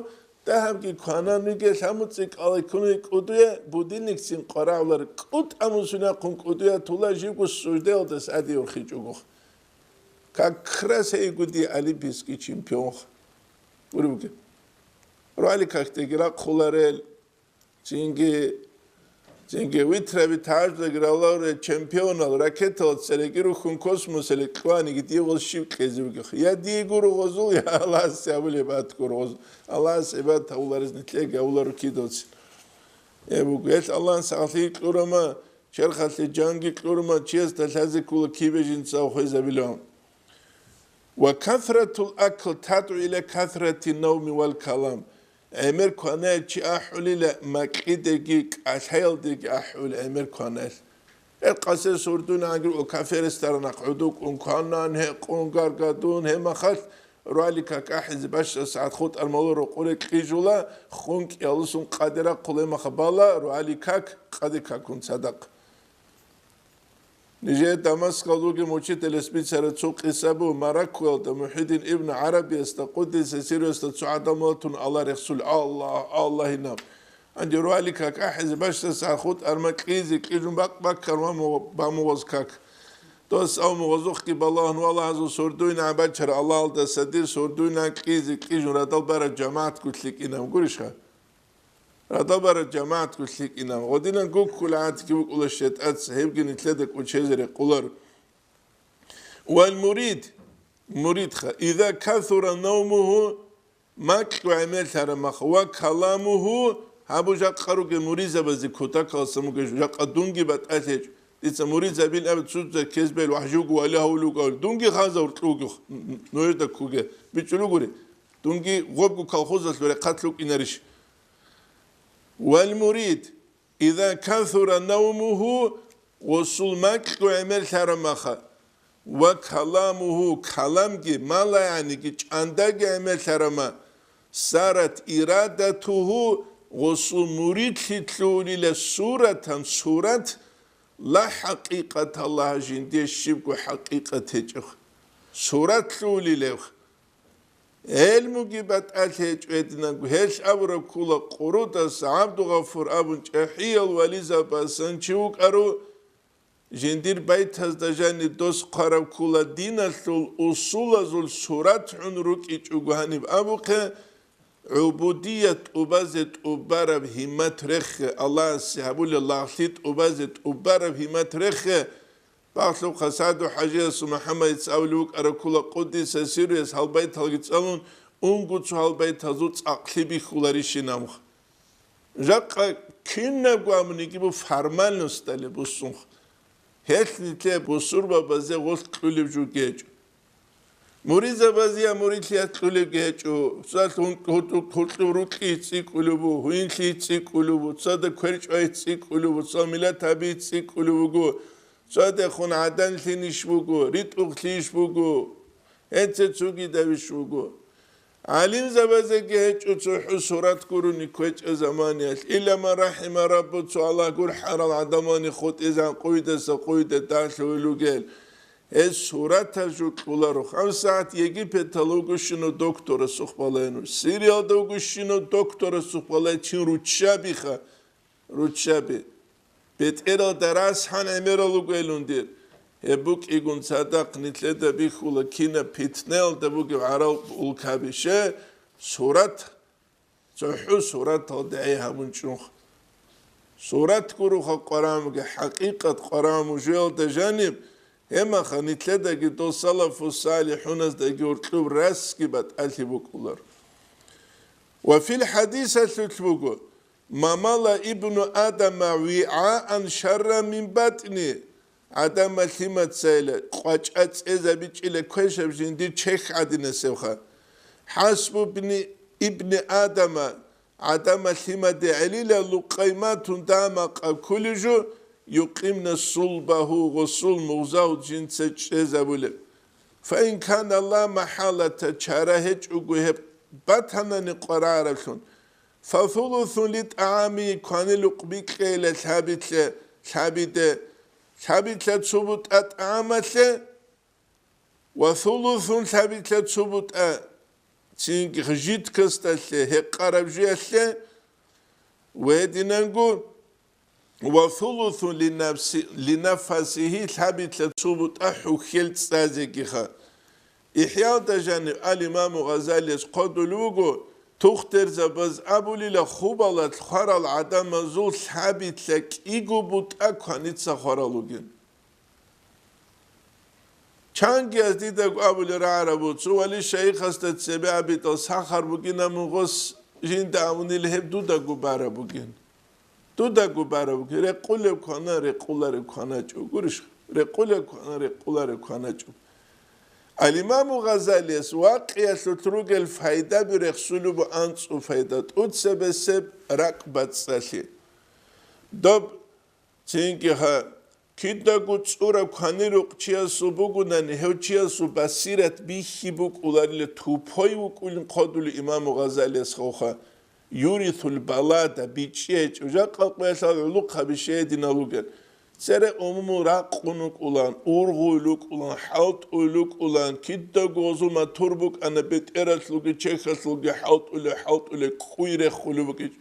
дагьабги кванан виге, лъамуцӀи кӀалай куней кӀудуе, будильникцин къварагӀулар кӀутӀа мусунахъун кӀудуя тула, живго суждаялдас гӀади урхичӀого. Как раз гьейгуди олимпийский чемпионха. Гури бугеб. Роликахъеги рахъуларел, цинги, цинги витраби таждаги раларел чемпионал ракетала цереги рухьун космосале кьваниги дие гъоз щив кьезе вугехъ? Я дие гуро гъозул, я Аллагьасе абулеб бат гуро гъоз. Аллагьас гӀибадат гьавуларез нилъеги гьавуларо кидалцин. Э, буго, гьелъ Аллагьас сахлъи кьурама, черхалъе жанги кьурама, чиясда лъазе ккула кибе жинца хвезабилан. Ва касратул акл тадгӀу иля касрати навми вал калам. ГӀемер кванаячи ахӀулила, макьидеги кӀалъаялдеги ахӀула гӀемер кванаялъ. Гьеб къасе сурдуна гӀангир ва кафе ресторанахъ гӀудукӀун кванан, гьекъун гаргадун, гьеб махалъ руали как ахӀизе баща сагӀат хутӀар малуро къуре кьижула, хун кӀиялусун къадира хъулемаха бала, руали как къаде какун цадахъ. Нижее Дамаскалда вугев мучителас бицараб цо къиса буго, Мароккоялда МухӀиддин ибн ГӀарабиясда, къуддиса сирругьу, цо гӀадамал тун Аллагь рехсул, Аллагь, Аллагьинаб. Гьанже руали как ахӀизе бащдаса хутӀ арма кьизе кьижун бакъ баккар ва му-, бамугъаз как. Дос ав мугъазухъги балагьун валагьазул сордуйна гӀабачара Аллагьалдаса дир сордуйна кьизе кьижун радал бараб жамагӀатгу лъикӀинаб гурищха? Радабара жамагӀатгу лъикӀинаб. Гъодинан гуккула гӀадги букӀула щетӀаца, гьебги нилъеда кӀочезе рекъолар. Вал мурид, муридха, иза касура навмугьу, макьу гӀемерлъараб мах, ва каламугьу, гьабу жакъа ругел муризабазе кутакаласан бугеб жакъа дунги батӀалъ гьечӀо. Дица мурид забил аб цуца кезбел вахӀжугу вали гьавулугу гьавли. Дунги ханза уркьугу нужда куге. БичӀулугури. Дунги гъобгу колхозалъ рехъат лукӀинарищ? Вал мурид, иза касура навмугьу, гъусул макьго гӀемер лъарамаха, ва каламугьу, каламги, мала, яниги чӀандаги гӀемер лъарама, сарат ирадатугьу, гъусул муридлъи лъугьунила суратан, сурат, ла хӀакъикъата лагьа, жиндие щибго хӀакъикъат гьечӀеб. Сурат лъугьунилеб. ГӀелмуги батӀалъи гьечӀо гьединанго, гьелъ абураб ккола Къурудас ГӀабдугъафур абун чӀахӀиял вализабасан чи вукӀару, жиндир байтазда жанир дос хъвараб ккола диналъул усулазул сурат гӀун рукӀичӀого гьаниб абухъе, гӀубудият тӀубазе тӀубараб гьиммат рехе, Аллагьасе гьабулел лагълъи тӀубазе тӀубараб гьиммат рехе, Багьлъубха СагӀду ХӀажиясул МухӀаммадица абулеб букӀараб ккола, къуддиса сирруяс гьал байталги цӀалун, унго цо гьал байтазул цӀакълъи бихьуларищинамха. Жакъа кинабго абуниги бу формальносталъе буссунха. Гьелъ нилъее бусурбабазе гъорлъ кьулеб жо гьечӀо. Муридзабазе я муридлъиялъ кьулебги гьечӀо, цоялъ гьун-, гьутӀу-, гьуркьуб рукьи цӀикӀкӀулеб бу, гьуинлъи цӀикӀкӀулеб бу, цода кверчӀвай цӀикӀкӀулеб бу, цо миллат гьаби цӀикӀкӀулеб буго, цодехун гӀаданлъинищ буго, ритӀухълъийищ буго, гьеце цогидавищ буго. ГӀалимзабазеги гьечӀо цохӀо сурат гурони квечӀеб заманиялъ, илла ман рахӀима раббу, цо Аллагь гурхӀарал гӀадамани хутӀизегӀан къуйдаса къуйде далъуй лугел. Гьез суратал жо кьуларо. ГьабсагӀат Египеталда вугощинав докторасухъ балай нуж. Сириялда вугощинав докторасухъ балай чин руччабиха, руччаби. БетӀералда расхӀан гӀемерал вугелун дир. Гьеб букӀигун цадахъ нилъеда бихьула кинаб питнаялда бугеб гӀарал улкаби. Ще сурат ЦохӀо сураталда гӀей гьабун чӀунха. Сурат гуроха къварагӀмуги, хӀакъикъат къварагӀму жоялда жаниб, гьемаха нилъедаги дол салафу салихӀуназдаги гьоркьоб расги батӀалъи букӀулар. Ва фил хӀадисалъулъ буго: «Ма мала ибну Адама вигӀаан шарра мин батӀни». ГӀадамал лъимацайила къвачӀа цӀезабичӀила квешаб жиндир чехь гӀадинасебха. ХӀасбу бни ибни Адама, гӀадамал лъимаде гӀелила лукъайматун дамакъа кулижу, юкъимна сулбагьу гъусул мугъзавд жинца чӀезабулеб. Фаин кана ла махӀалата чара гьечӀого гьеб батанани къварагӀараблъун, фасулусун ли тӀагӀами кванилухъ бикьейила лъабилъа-, лъабиде, лъабилъа цо бутӀа тӀагӀамалъе, ва сулусун лъабилъа цо бутӀа цинги жидкосталъе, гьекъараб жуялъе, ва гьединанго, ва сулусун линафси-, линафасихи лъабилъа цо бутӀа хӀухьел цӀазегиха. ИхӀялда жаниб ал-Имаму Гъазалияс хъодулев вуго, тухтурзабаз абулила, хубалалъ хварал гӀадамазул лъабилъа кӀиго бутӀа кваница хварал вугин. Чангияз дидаго абулел рагӀараб буцу, вали шайихасда цебе абитӀал сахар бугина мун гъос жинда абунила гьеб дудаго бараб бугин. Дудаго бараб бугин, рекъулеб квана, рекъулареб кваначӀо. Гурищ, рекъулеб квана, рекъулареб кваначӀо. Ал-Имаму Гъазалияс вакъиялъулъ ругел пайдаби рехсулеб бу анцӀу пайда, тӀуцебесеб ракӀбацӀцӀалъи. Доб цинги гьа, кидаго цӀураб кванирухъ чиясул бугунани, гьев чиясул басират бихьи букӀуларила, тупой вукӀулин хъодули имаму Гъазалияс хавха, юрисул балада, бичӀчӀи гьечӀо, жакъа къоялъал гӀулухъаби щединал ругел. Цере умумул ракъун вукӀулан, ургъуй лукӀулан, хӀалтӀуй лукӀулан, кидаго гъозул матур букӀана, бетӀералъулги чехалъулги хӀалтӀуле-хӀалтӀуле кӀуй рехулев вукӀич.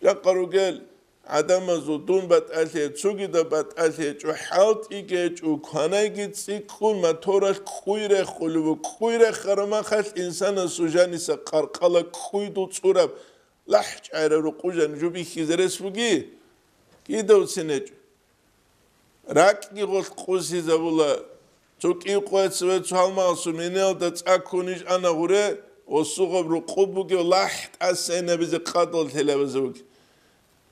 Жакъа ругел, гӀадамазул дун батӀалъи, цогидаб батӀалъи гьечӀо, хӀалтӀиги гьечӀо, кванайги цӀикӀкӀун моторалъ кӀуй рехулев ву, кӀуй рехараб махалъ инсанасул жаниса къаркъала кӀуйдул цӀураб лахӀчӀайраб рукъу жанив жо бихьизе рес буги? Кидавцин гьечӀо. РакӀги гъолъ къусизабула. Цо кӀикъоялъ цеве цо гьалмагъасул минелда цӀа ккун иш ана гъуре, осугъаб рукъуб бугев лахӀ тӀасайинабизе къадал лъелабазе буги.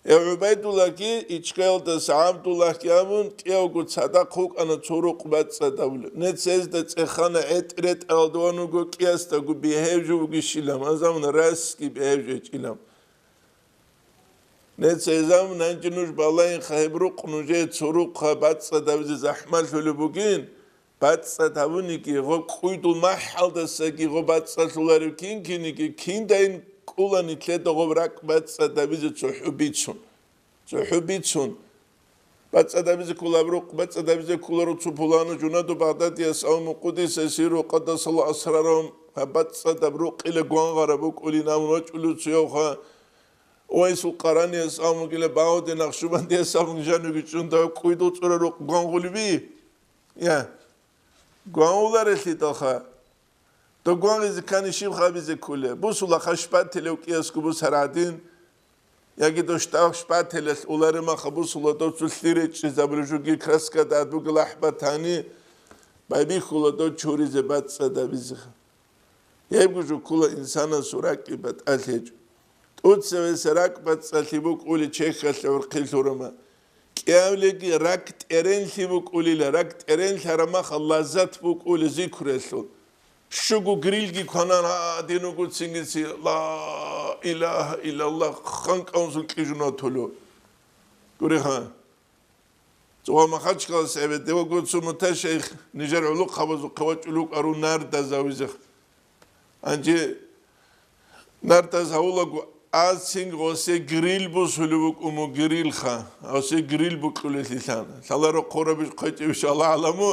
Гьев ГӀубайдуллагьги ичкаялдаса ГӀабдуллагьги абун, кӀиявго цадахъ вукӀана цо рукъ бацӀцӀад гьабулеб. Нецезда цӀехана гӀетӀ-ретӀаралда ван вуго кӀиясдаго бегьев жо вугищилан, гьанзамун расги бегьев жо гьечӀилан. Нецезамун гьанже нуж балайинха гьеб рукъ нужее цо рукъа бацӀцӀад гьабизе захӀмалъулеб бугин, бацӀцӀад гьабуниги, гъоб кӀуйдул махӀалдасаги гъоб бацӀцӀалъуларев кин-киниги, киндайин кӀула нилъеда гъоб ракӀ бацӀцӀад гьабизе цохӀо бицун. ЦохӀо бицун. БацӀцӀад гьабизе ккола гьаб рукъ, бацӀцӀад гьабизе кколаро цо пуланав жунаду Багъдадияс абун, Къудиса сирру къаддасаллагьу асрарагьу, гьаб бацӀцӀад гьаб рукъила гвангъараб букӀулин абун вачӀулев цоявха, Увайсул Къаранияс абун вугила, Багьавдин Нахшубандияс абун жанивги чӀунда кӀуйдул цӀура рукъ гвангъулеби? Я, гвангъуларелъидалха. Дов гвангъизе ккани щиб гьабизе кколеб? Бусулаха шпателев кӀиясго бусар гӀадин, яги дов щтав шпателалъ уларемаха бусула дов цо лъи речӀчӀизабулеб жуги краскада гьад бугел ахӀ батани, байбихьула дов чуризе бацӀцӀад гьабизеха. Гьебго жо ккола инсанасул ракӀги батӀалъи гьечӀо. ТӀуцевеса ракӀ бацӀцӀалъи букӀули чехьалъа гӀурхъи лъурама. КӀиявлеги ракӀ тӀеренлъи букӀулила, ракӀ тӀеренлъараб махал лаззат букӀули зикрулъул. Щуго грилги кванан гьадин вуго цинги ци, Ла илагьа иллаллагь, ханкӀавунсул кьижун ватулев. Гуриха. Цо ва Махачкалас гӀебеде вуго цо муташайх нижер гӀулухъабазухъе вачӀулев вукӀарун нардазавизех. Гьанже нардаз гьавулаго аз цин гъосе грил бусулев вукӀун мун грилха, гъосе грил букьулелъилан. Лъаларо хъурабищ хъвечӀебищ Аллагь гӀаламу,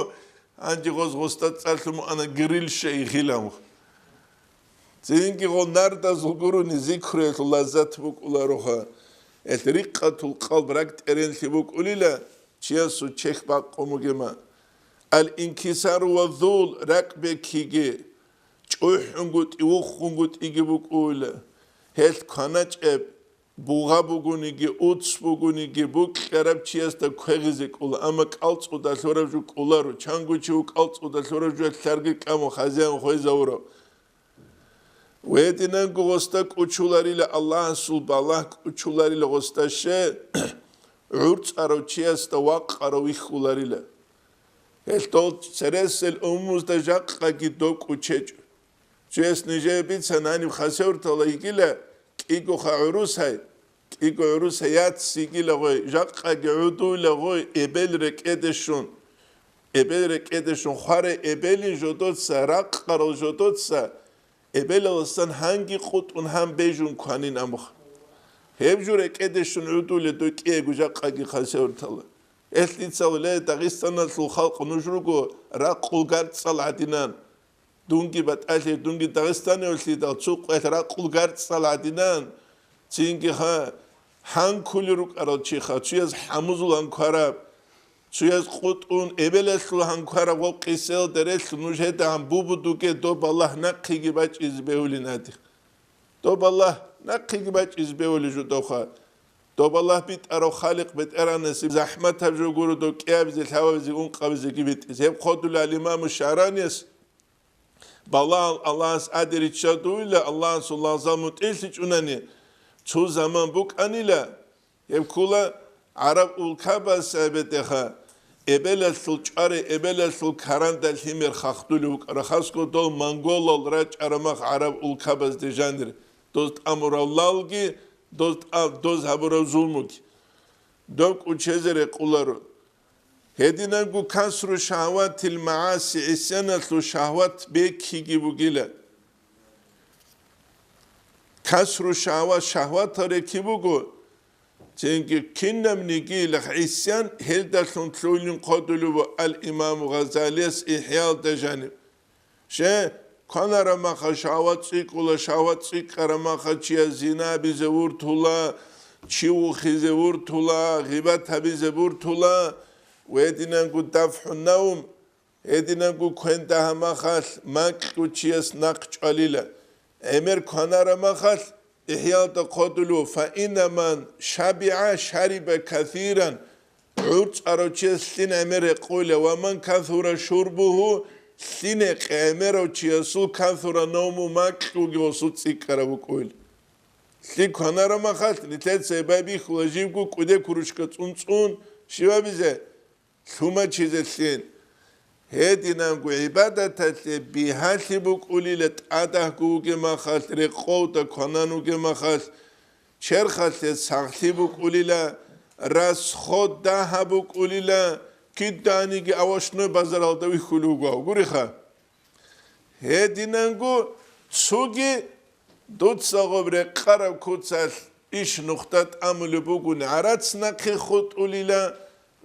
гьанже гъоз гъоста цӀалъун муана грил шайихилан. Цинги гъол нардазул гурони зикруялъул лаззат букӀулароха. Гьелъ рикъатул къалб ракӀ тӀеренлъи букӀулила, чиясул чехь бакъун бугема. Ал-инкисару ва зул ракӀ бекиги, чӀухӀунгутӀи, вухунгутӀиги букӀула. Гьелъ кваначӀеб, бугъа бугониги, уц бугониги, букьараб чиясда квегъизе кӀула, амма кӀалцӀуда лъураб жо кӀуларо, чанго чи ву кӀалцӀуда лъураб жо лъарги кӀаму хазяин хвезавурав. Гьединанго гъосда кӀучуларила Аллагьасул балагь, кӀучуларила гъосда ще, гӀурцӀарав чиясда вакъарав вихьуларила. Гьелъ дол цересел умумузда жакъаги доб кӀучечӀо. Цояс нижее бицан гьаниб хасевртала йигила кӀигоха гӀурусай, кӀиго гӀурусай яц йигила гъой, жакъаги гӀудуйла гъой, эбел рекӀеде щун. Эбел рекӀеде щун хварай эбелин жодоца, ракъарал жодоца, эбелаласан гьанги къутӀун гьан бежун кванин амуха. Гьеб жо рекӀеде щун гӀудуле дой кӀиего жакъаги хасевртала. Гьелъ дица виле Дагъистаналъул халкъ нуж руго ракъул гарцӀал гӀадинан. Дунги батӀалъи, дунги дагъистаниялъидал цо къвелъ ракъул гарцӀал гӀадинан, цинги ха, гьанкули рукӀарал чиха, цуяз хӀамузул гьанквараб, цуяз къутӀун эбелалъул гьанквараб гъоб къисел дерелъ нуж гьедагьан бубудуге доб Аллагь нахъиги бачӀизе бегьулин гьадих. Доб Аллагь нахъиги бачӀизе бегьули жудавха. Доб Аллагь битӀарав Халикъ БетӀергьанасеб захӀматаб жо гуро доб кӀиабизе, лъавабизе, ункъабизеги битӀизе. Гьеб хъодула ал-Имаму Шагьранияс, Балагьал Аллагьас гӀаде риччадуйла, Аллагьасул лагъзал мутӀигӀлъичӀунани цо заман букӀанила, гьеб ккула гӀараб улкабаз гьебетӀеха, эбелалъул чӀвари, эбелалъул каранда лъимер хахулев вукӀара, хасго дол монголал рачӀарамах гӀараб улкабазде жанир, доз тӀамурав лалги, доз тӀа-, доз гьабурав зулмуги. Доб кӀучезе рекъуларо. Гьединанго касру шагьаватил магӀаси, гӀисяналъул шагьват бекиги бугила. Касру шагьават, шагьватал рекги буго, цинги кинабниги гӀисян гьелдалъун лъугьинин хъодулев вуго ал-Имаму Гъазалияс ИхӀяалда жаниб. Ще, кванарамаха шагьват цӀикӀкӀула, шагьват цӀикӀкӀарамаха чияс зина абизе вуртула, чи вухизе вуртула, гъибат гьабизе вуртула, ва гьединанго дафгӀун навм, гьединанго квен дагьа махалъ макьу чияс нахъ чӀвалила. ГӀемер кванарамахалъ, ИхӀяалда хъодулев, фаинна ман шабигӀа шариба касиран, гӀурцӀарав чияс лъин гӀемер гьекъуйла, ва ман касура шурбугьу, лъин гьекъи гӀемерав чиясул касура навму, макьуги гъосул цӀикӀкӀараб букӀуйла. ЛъикӀ кванарамахалъ, нилъеца гьеб байбихьула живго кӀуде курушка цӀун-цӀун, щибабизе? Лъумачизелъин. Гьединанго гӀибадаталъе бигьалъи букӀулила, тӀадагьго вугемахалъ, рекъовда кванан вугемахалъ, черхалъе сахлъи букӀулила, расход дагьаб букӀулила, киданиги авашной базаралда вихьулев вуго, гуриха. Гьединанго цоги дуца гъоб рекъараб куцалъ иш нухда тӀамулеб бугун гӀарац нахъе хутӀулила,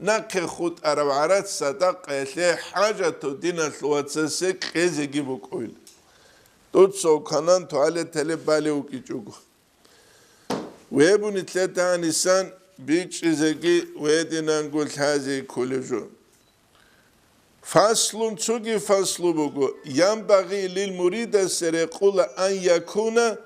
нахъе хутӀараб гӀарац садакъаялъе хӀажатав диналъул вацасе кьезеги букӀуйла. Дуца кванан туалеталъе балев вукӀичӀого. Вебуни лъетагьанисан бичӀчӀизеги гьединанго лъазе кколев жо. Фаслун, цоги фаслу буго, янбагъи лил муридасе рекъула ан якуна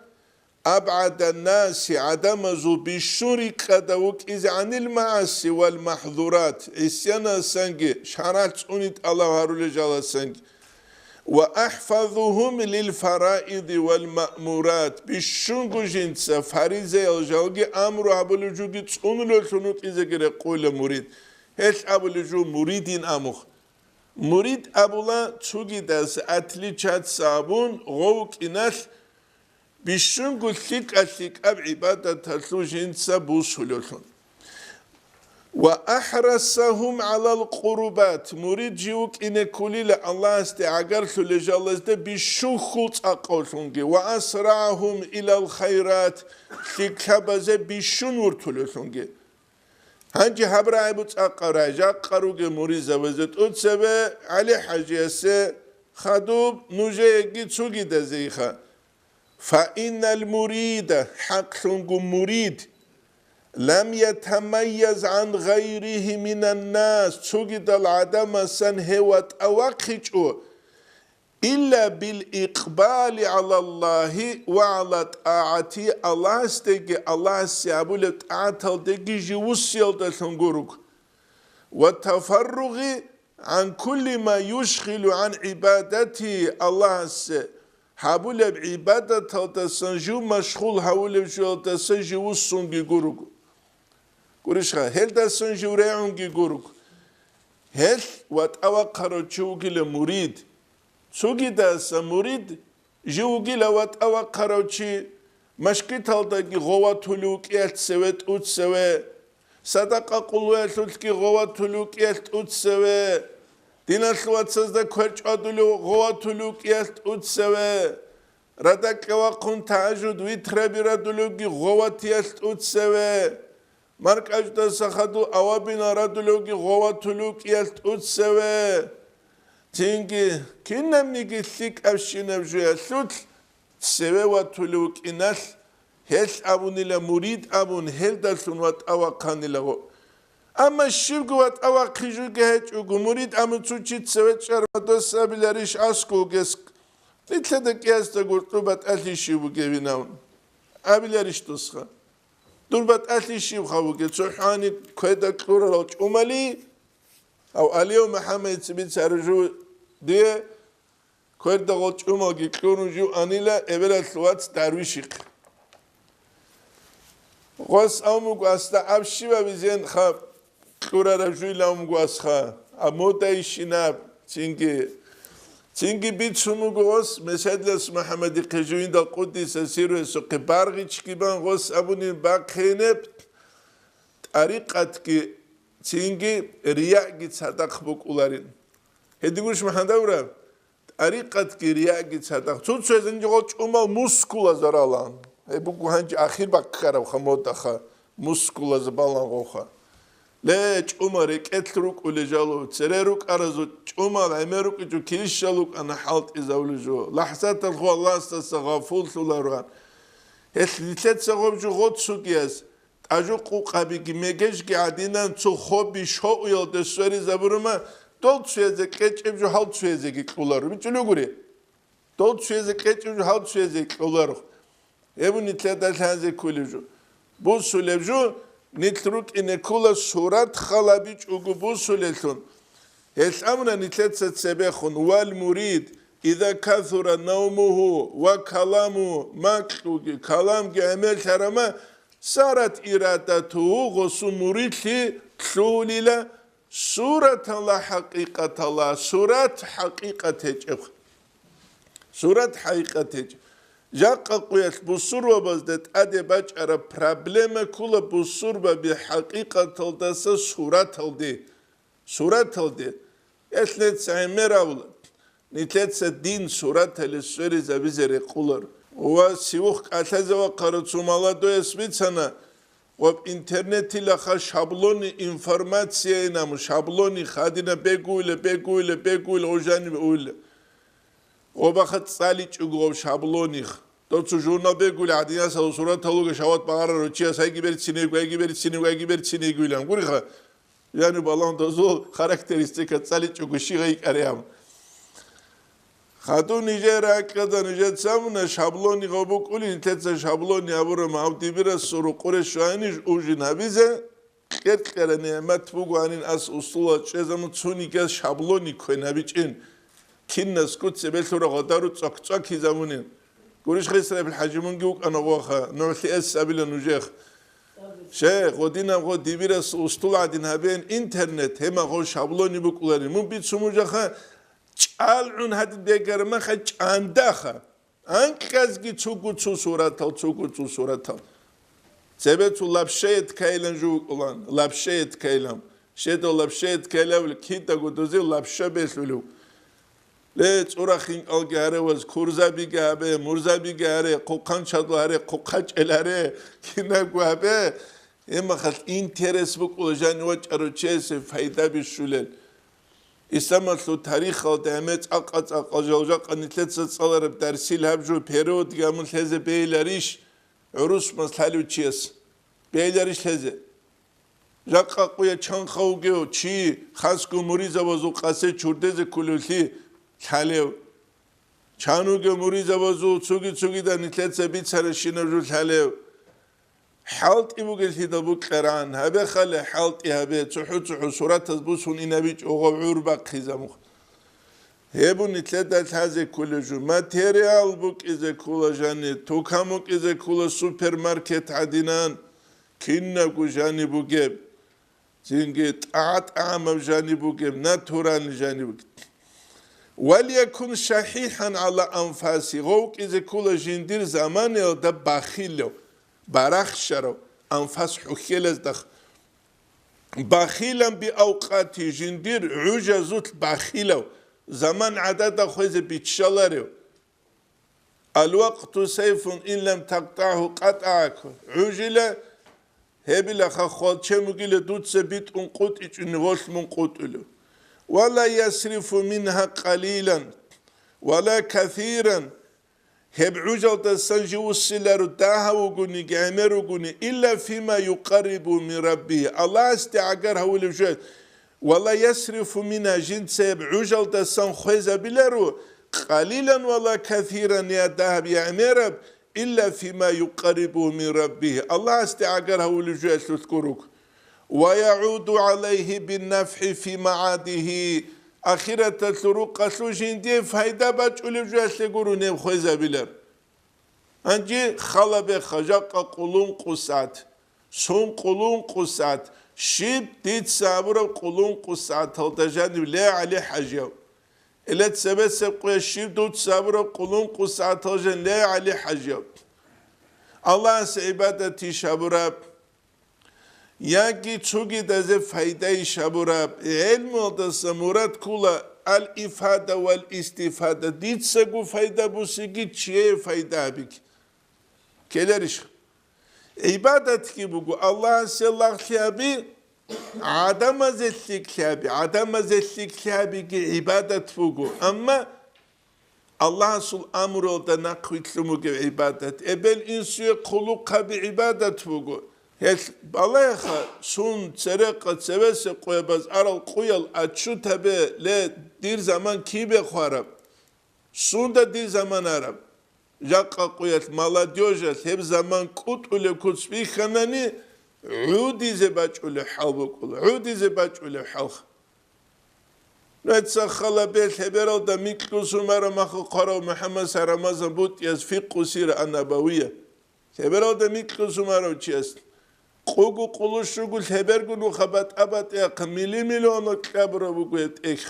абгӀаданнаси, гӀадамазул бищун рикӀкӀада вукӀизе гӀанил магӀаси вал махӀзурат, гӀисянасанги, шаргӀалъ цӀуни тӀалаб гьарулел жаласанги. Ва ахӀфазухум лил фараиди вал маъмурат, бищунго жинца фаризаял жалги амру гьабулев жоги цӀунулевлъун вукӀизеги рекъуйла мурид. Гьелъ абулев жо муридин амухъ. Мурид абула цогидас атличаться абун гъов вукӀиналъ, бищунго лъикӀа-лъикӀаб гӀибадаталъул жинца бусулевлъун. Ва ахӀрасахум гӀалал къурбат, мурид жив вукӀине кколила Аллагьасде гӀагарлъулел жалазда бищун хьул цӀакъавлъунги, ва асрагӀахум илал хайрат, лъикӀлъабазе бищун вуртулевлъунги. Гьанже гьаб рагӀи-буцӀакъаб рагӀи жакъа ругел муридзабазе тӀоцебе ГӀали-хӀажиясе хадуб, нужееги цогидазейха. Фаиннал мурида, хӀакълъунго мурид, лам ятамайяз гӀан гъайрихи минаннас, цогидал гӀадамасан гьев ватӀа вахъичӀо, илла бил икъбали гӀалаллагьи ва гӀала тӀагӀати, Аллагьасдеги, Аллагьасе гьабулеб тӀагӀаталдеги живусиялдалъун гуруг. Ва тафарругъи гӀан кулли ма юшгъилу гӀан гӀибадати, Аллагьасе гьабулеб гӀибадаталдасан жив машгъул гьавулев жоялдаса живуссунги гуруг. Гурищха, гьелдасан жив регӀунги гуруг. Гьелъ ватӀа вахъарав чи вугила мурид. Цогидаса мурид жив вугила ватӀа вахъарав чи, машгиталдаги гъов ватулев вукӀиялъ цеве тӀуцеве, садакъа къулгьуялъулъги гъов ватулев вукӀиялъ тӀуцеве, диналъул вацазда квер чӀвадулев гъов ватулев вукӀиялъ тӀуцеве, радакьа вахъун тагьажуд витраби радулевги гъов ватиялъ тӀуцеве, маркӀачӀдаса хадув авабинал радулевги гъов ватулев вукӀиялъ тӀуцеве. Цинги кинабниги лъикӀабщинаб жоялъулъ цеве ватулев вукӀиналъ, гьелъ абунила мурид абун, гьелдалъун ватӀа вахъанила гъо. Амма щибго ватӀа вахъи жуги гьечӀого, мурид абун цо чи цеве чӀарав дос абиларищ аскӀов гес, нилъеда кӀиясда гуркьу батӀалъи щиб бугевинав? Абиларищ досха? Дур батӀалъи щибха бугеб? Цо хӀани кведа кьурарал чӀумали, гьав Алияв МухӀаммадица бицараб жо дие, кверда гъол чӀумалги кьурун жив анила эбелалъул вац Дарвишихъ. Гъос авмуго асда аб щибабизенха кьурараб жуйла авмуго асха, а мода ишинаб, цинги, цинги бицун вуго гъос, Меседлас МухӀаммадихъе живиндал къуддиса сирругьесухъе баргъичги бан гъос абунин бахъинеб, тӀарикъатги цинги рияги цадахъ букӀуларин. Гьедин гурищ МухӀаммад авра? ТӀарикъатги рияги цадахъ. Цо-цояз гьанже гъол чӀумал мускулазаралан. Гьеб буго гьанже ахир баккарабха модаха, мускулаз балан гъоха. Ле, чӀума рекӀелъ рукӀулел жало, цере рукӀаразул чӀумал гӀемер рукӀичӀо килищал рукӀана хӀалтӀизавулел жо. ЛахӀзаталъ Аллагьасдаса гъафуллъулароан. Гьелъ нилъеца гъоб жо гъоцугияз, тӀажу къукъабиги мегежги гӀадинан цо хоби шоуялде сверизабурума, дол цуязе кьечӀеб жо гьал цуязеги кьоларо. БичӀчӀулев гури. Дол цуязе кьечӀеб жо гьал цуязеги кьоларо. Гьеб нилъеда лъазе кколеб жо. Бусулеб жо, нилъ рукӀине ккола сурат халабичӀого бусулелъун. Гьелъ амруна нилъеца цебехун, вал мурид, Иза касура навмугьу ва каламу, макьуги каламги гӀемерлъарама, сарат ирадатугьу, гъосул муридлъи лъугьулила, суратала хӀакъикъатала, сурат хӀакъикъат гьечӀеб. Сурат хӀакъикъат гьечӀеб. Жакъа къуялъ бусурбабазда тӀаде бачӀараб проблема ккола бусурбаби хӀакъикъаталдаса сураталде. Сураталде. Гьелъ нилъеца гӀемер авла, нилъеца дин сураталде сверизабизе рекъолар. Ва сивухъ кӀалъазе вахъарав цо молодояс бицана, гъоб интернетилаха шаблонный информация инаму, шаблонный хадина бегуйла, бегуйла, бегуйла, гъожани бегуйла. Гъобаха цӀаличӀого гъоб шаблоний. Доцу журнал бегуйла, гӀадинасал суратал руго шават багъарарав чияс гьайги берцинего, гьайги берцинего, гьайги берцинего илан. Гуриха, Жаниб Аллагьун дозул характеристика цӀаличӀого щи гъайикӀараб. Хадуб нижер ракьалда нижеца абуна шаблони гъабукӀулин, нилъеца шаблони абураб гьав дибирасул рукъуре щвайниж ужин гьабизе, кьер-кьера нигӀмат бугоанин ас устула чӀезамун цунигияс шаблони квен гьабичӀин, кинас куц цебе лъура гъодару цӀвак-цӀвакизабунин. Гурищ, Исраил хӀажи, мунги вукӀана гъоха, нугӀлъи эс абила нужех. Шей, гъодинаб гъо дибирас устул гӀадин гьабеян интернет, гьема гъо шаблони букӀуларин. Мун бицун мужаха, чӀалгӀун гьадин бегара маха чӀандаха. Анкьазги цугу цу суратал, цугу цу суратал. Цебе цу лапшеет кайилан жо вукӀулан, лапшеет кайилан. Щедо лапшеет кайилавли кидаго дозе лапша белъулев. Ле, цӀура хинкӀалги гьаре, ваз курзабиги гьабе, мурзабиги гьаре, хъухъанчадла гьаре, хъухъачӀел гьаре, кинабго гьабе. Гьебмахалъ интерес букӀула жанив вачӀарав чиясе пайда бищулел. Исламалъул тарихалда гьеме цӀакъа-цӀакъа жал-жакъа нилъеца цӀалараб дарсил гьаб жо периодги гьамун лъезе бейиларищ гӀурус маслъалев чияс? Бейиларищ лъезе? Жакъа къуя чанха вугев чи хасго муризабазул къасе чурдезе кколевлъи лъалев. Чан вугев муризабазул цуги-цугида нилъеца бицаращинаб жо лъалев. ХӀалтӀи бугеллъидал букьаран, гьабе хали хӀалтӀи гьабе, цохӀо-цохӀо суратаз бусун инабичӀо гъов гӀур бахъизабух. Гьеб бу нилъеда лъазе кколев жо. Материал букӀизе ккола жани, тукам букӀизе ккола супермаркет гӀадинан. Кинабго жани бугеб, цинги тӀагӀа-тӀагӀамаб жани бугеб, натуральный жани бугеб. Валякун шахӀихӀан гӀала анфаси, гъовкӀизе ккола жиндир заманаялда бахилав, барахщарав, анфас хӀухьелаздах. Бахилан би авкъати, жиндир гӀужазулъ бахилав, заман гӀадада хвезе биччаларев. Алвакъту сайфун ин лам тактагӀу къатӀагӀак. ГӀужила гьебилаха хвалчен вугила дуца битӀун къутӀичӀони гъолъ мун къутӀулев. Ва ла ясрифу мингьа къалилан ва ла касиран. Гьеб гӀужалдасан жив вуссиларо дагьав вугониги гӀемер вугони, илла фима юкъаррибу мин Раббигьи, Аллагьасде гӀагар гьавулев жо. Ва ла ясрифу мингьа, жинца гьеб гӀужалдасан хвезабиларо, къалилан ва ла касиран, я дагьаб, я гӀемераб, илла фима юкъаррибугьу мин Раббигьи, Аллагьасде гӀагар гьавулев жоялъулъ гуруг. Ва ягӀуду гӀалайгьи биннафгӀи фи магӀадигьи, ахираталъул рукъалъул жиндие файда бачӀулев жоялъе гуро гьеб хвезабилар. Гьанже хала беха, жакъа къулункъусат, сун къулункъусат, щиб дица абураб къулункъусаталда жанив ле ГӀали ХӀажияв? Иле цебесеб къуя щиб дуца абураб къулункъусатал жан ле ГӀали ХӀажияв? Аллагьасе гӀибадатищ абураб? Яги цугидазе файдайищ гьабураб? ГӀелмуялдаса мурад ккула ал-ифада вал-истифада. Дицаго файда бусиги, чие файда гьабиги. Ккеларищ? ГӀибадатги буго, Аллагьасе лагълъи гьаби, гӀадамазе лъикӀлъи гьаби, гӀадамазе лъикӀлъи гьабиги гӀибадат буго. Амма Аллагьасул амрулда нахъвилълъун бугеб гӀибадат, эбел-инсуе хъулухъаби гӀибадат буго. Гьелъ балагьеха, сун церекъа цевесе къоябаз арал къуял отчет гьабе, ле, дир заман кибе хвараб? Сунда дир заман араб? Жакъа къуялъ, молодёжалъ гьеб заман кӀутӀулеб куц бихьанани, гӀудизе бачӀулеб хӀал букӀула, гӀудизе бачӀулеб хӀалха. Нуца хала бе лъебералда микьусумара маху хъарав МухӀаммад Рамазан БутӀияс фикъу сира ан-набавия. Лъебералда микьусумарав чияс къугу къулущугу лъеберго нуха батӀа-батӀиахъ мили-миллион кьабураб буго гьеб тӀехь.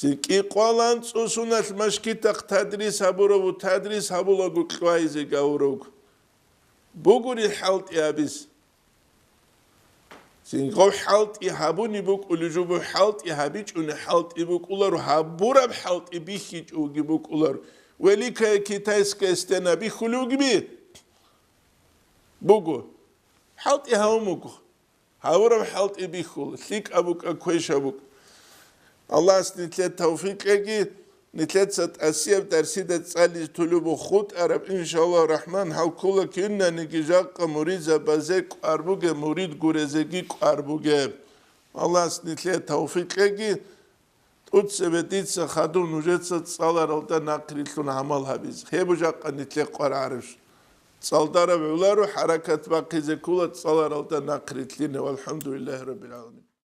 Цинги къвалан цӀусуналъ машгитахъ тадрис гьабураву тадрис гьабулаго кьвайзе гавурав. Бугури хӀалтӀи гьабиз. Цинги гъов хӀалтӀи гьабуни букӀулев жубу хӀалтӀи гьабичӀуни хӀалтӀи букӀуларо, гьабураб хӀалтӀи бихьичӀоги букӀуларо. Великая китайская стена бихьулевги би? Буго. ХӀалтӀи гьавун буго. Гьавураб хӀалтӀи бихьула, лъикӀаб букӀа, квешаб букӀа. Аллагьас нилъе тавфикъ кьеги, нилъеца тӀасияб дарсида цӀализ тулубу хутӀараб, иншаллагь рахман, гьав ккола кинаниги жакъа муридзабазе кӀвар бугеб, мурид гурезеги кӀвар бугеб. Аллагьас нилъе тавфикъ кьеги, тӀуцебе дица хадув нужеца цӀаларалда нахърилълъун гӀамал гьабизе. Гьеб жакъа нилъе къваригӀарищ? ЦӀалдараб гӀоларо, хӀаракат бахъизе ккола цӀаларалда нахърилълъине. ВалхӀамдулиллагьи раббил гӀаламин.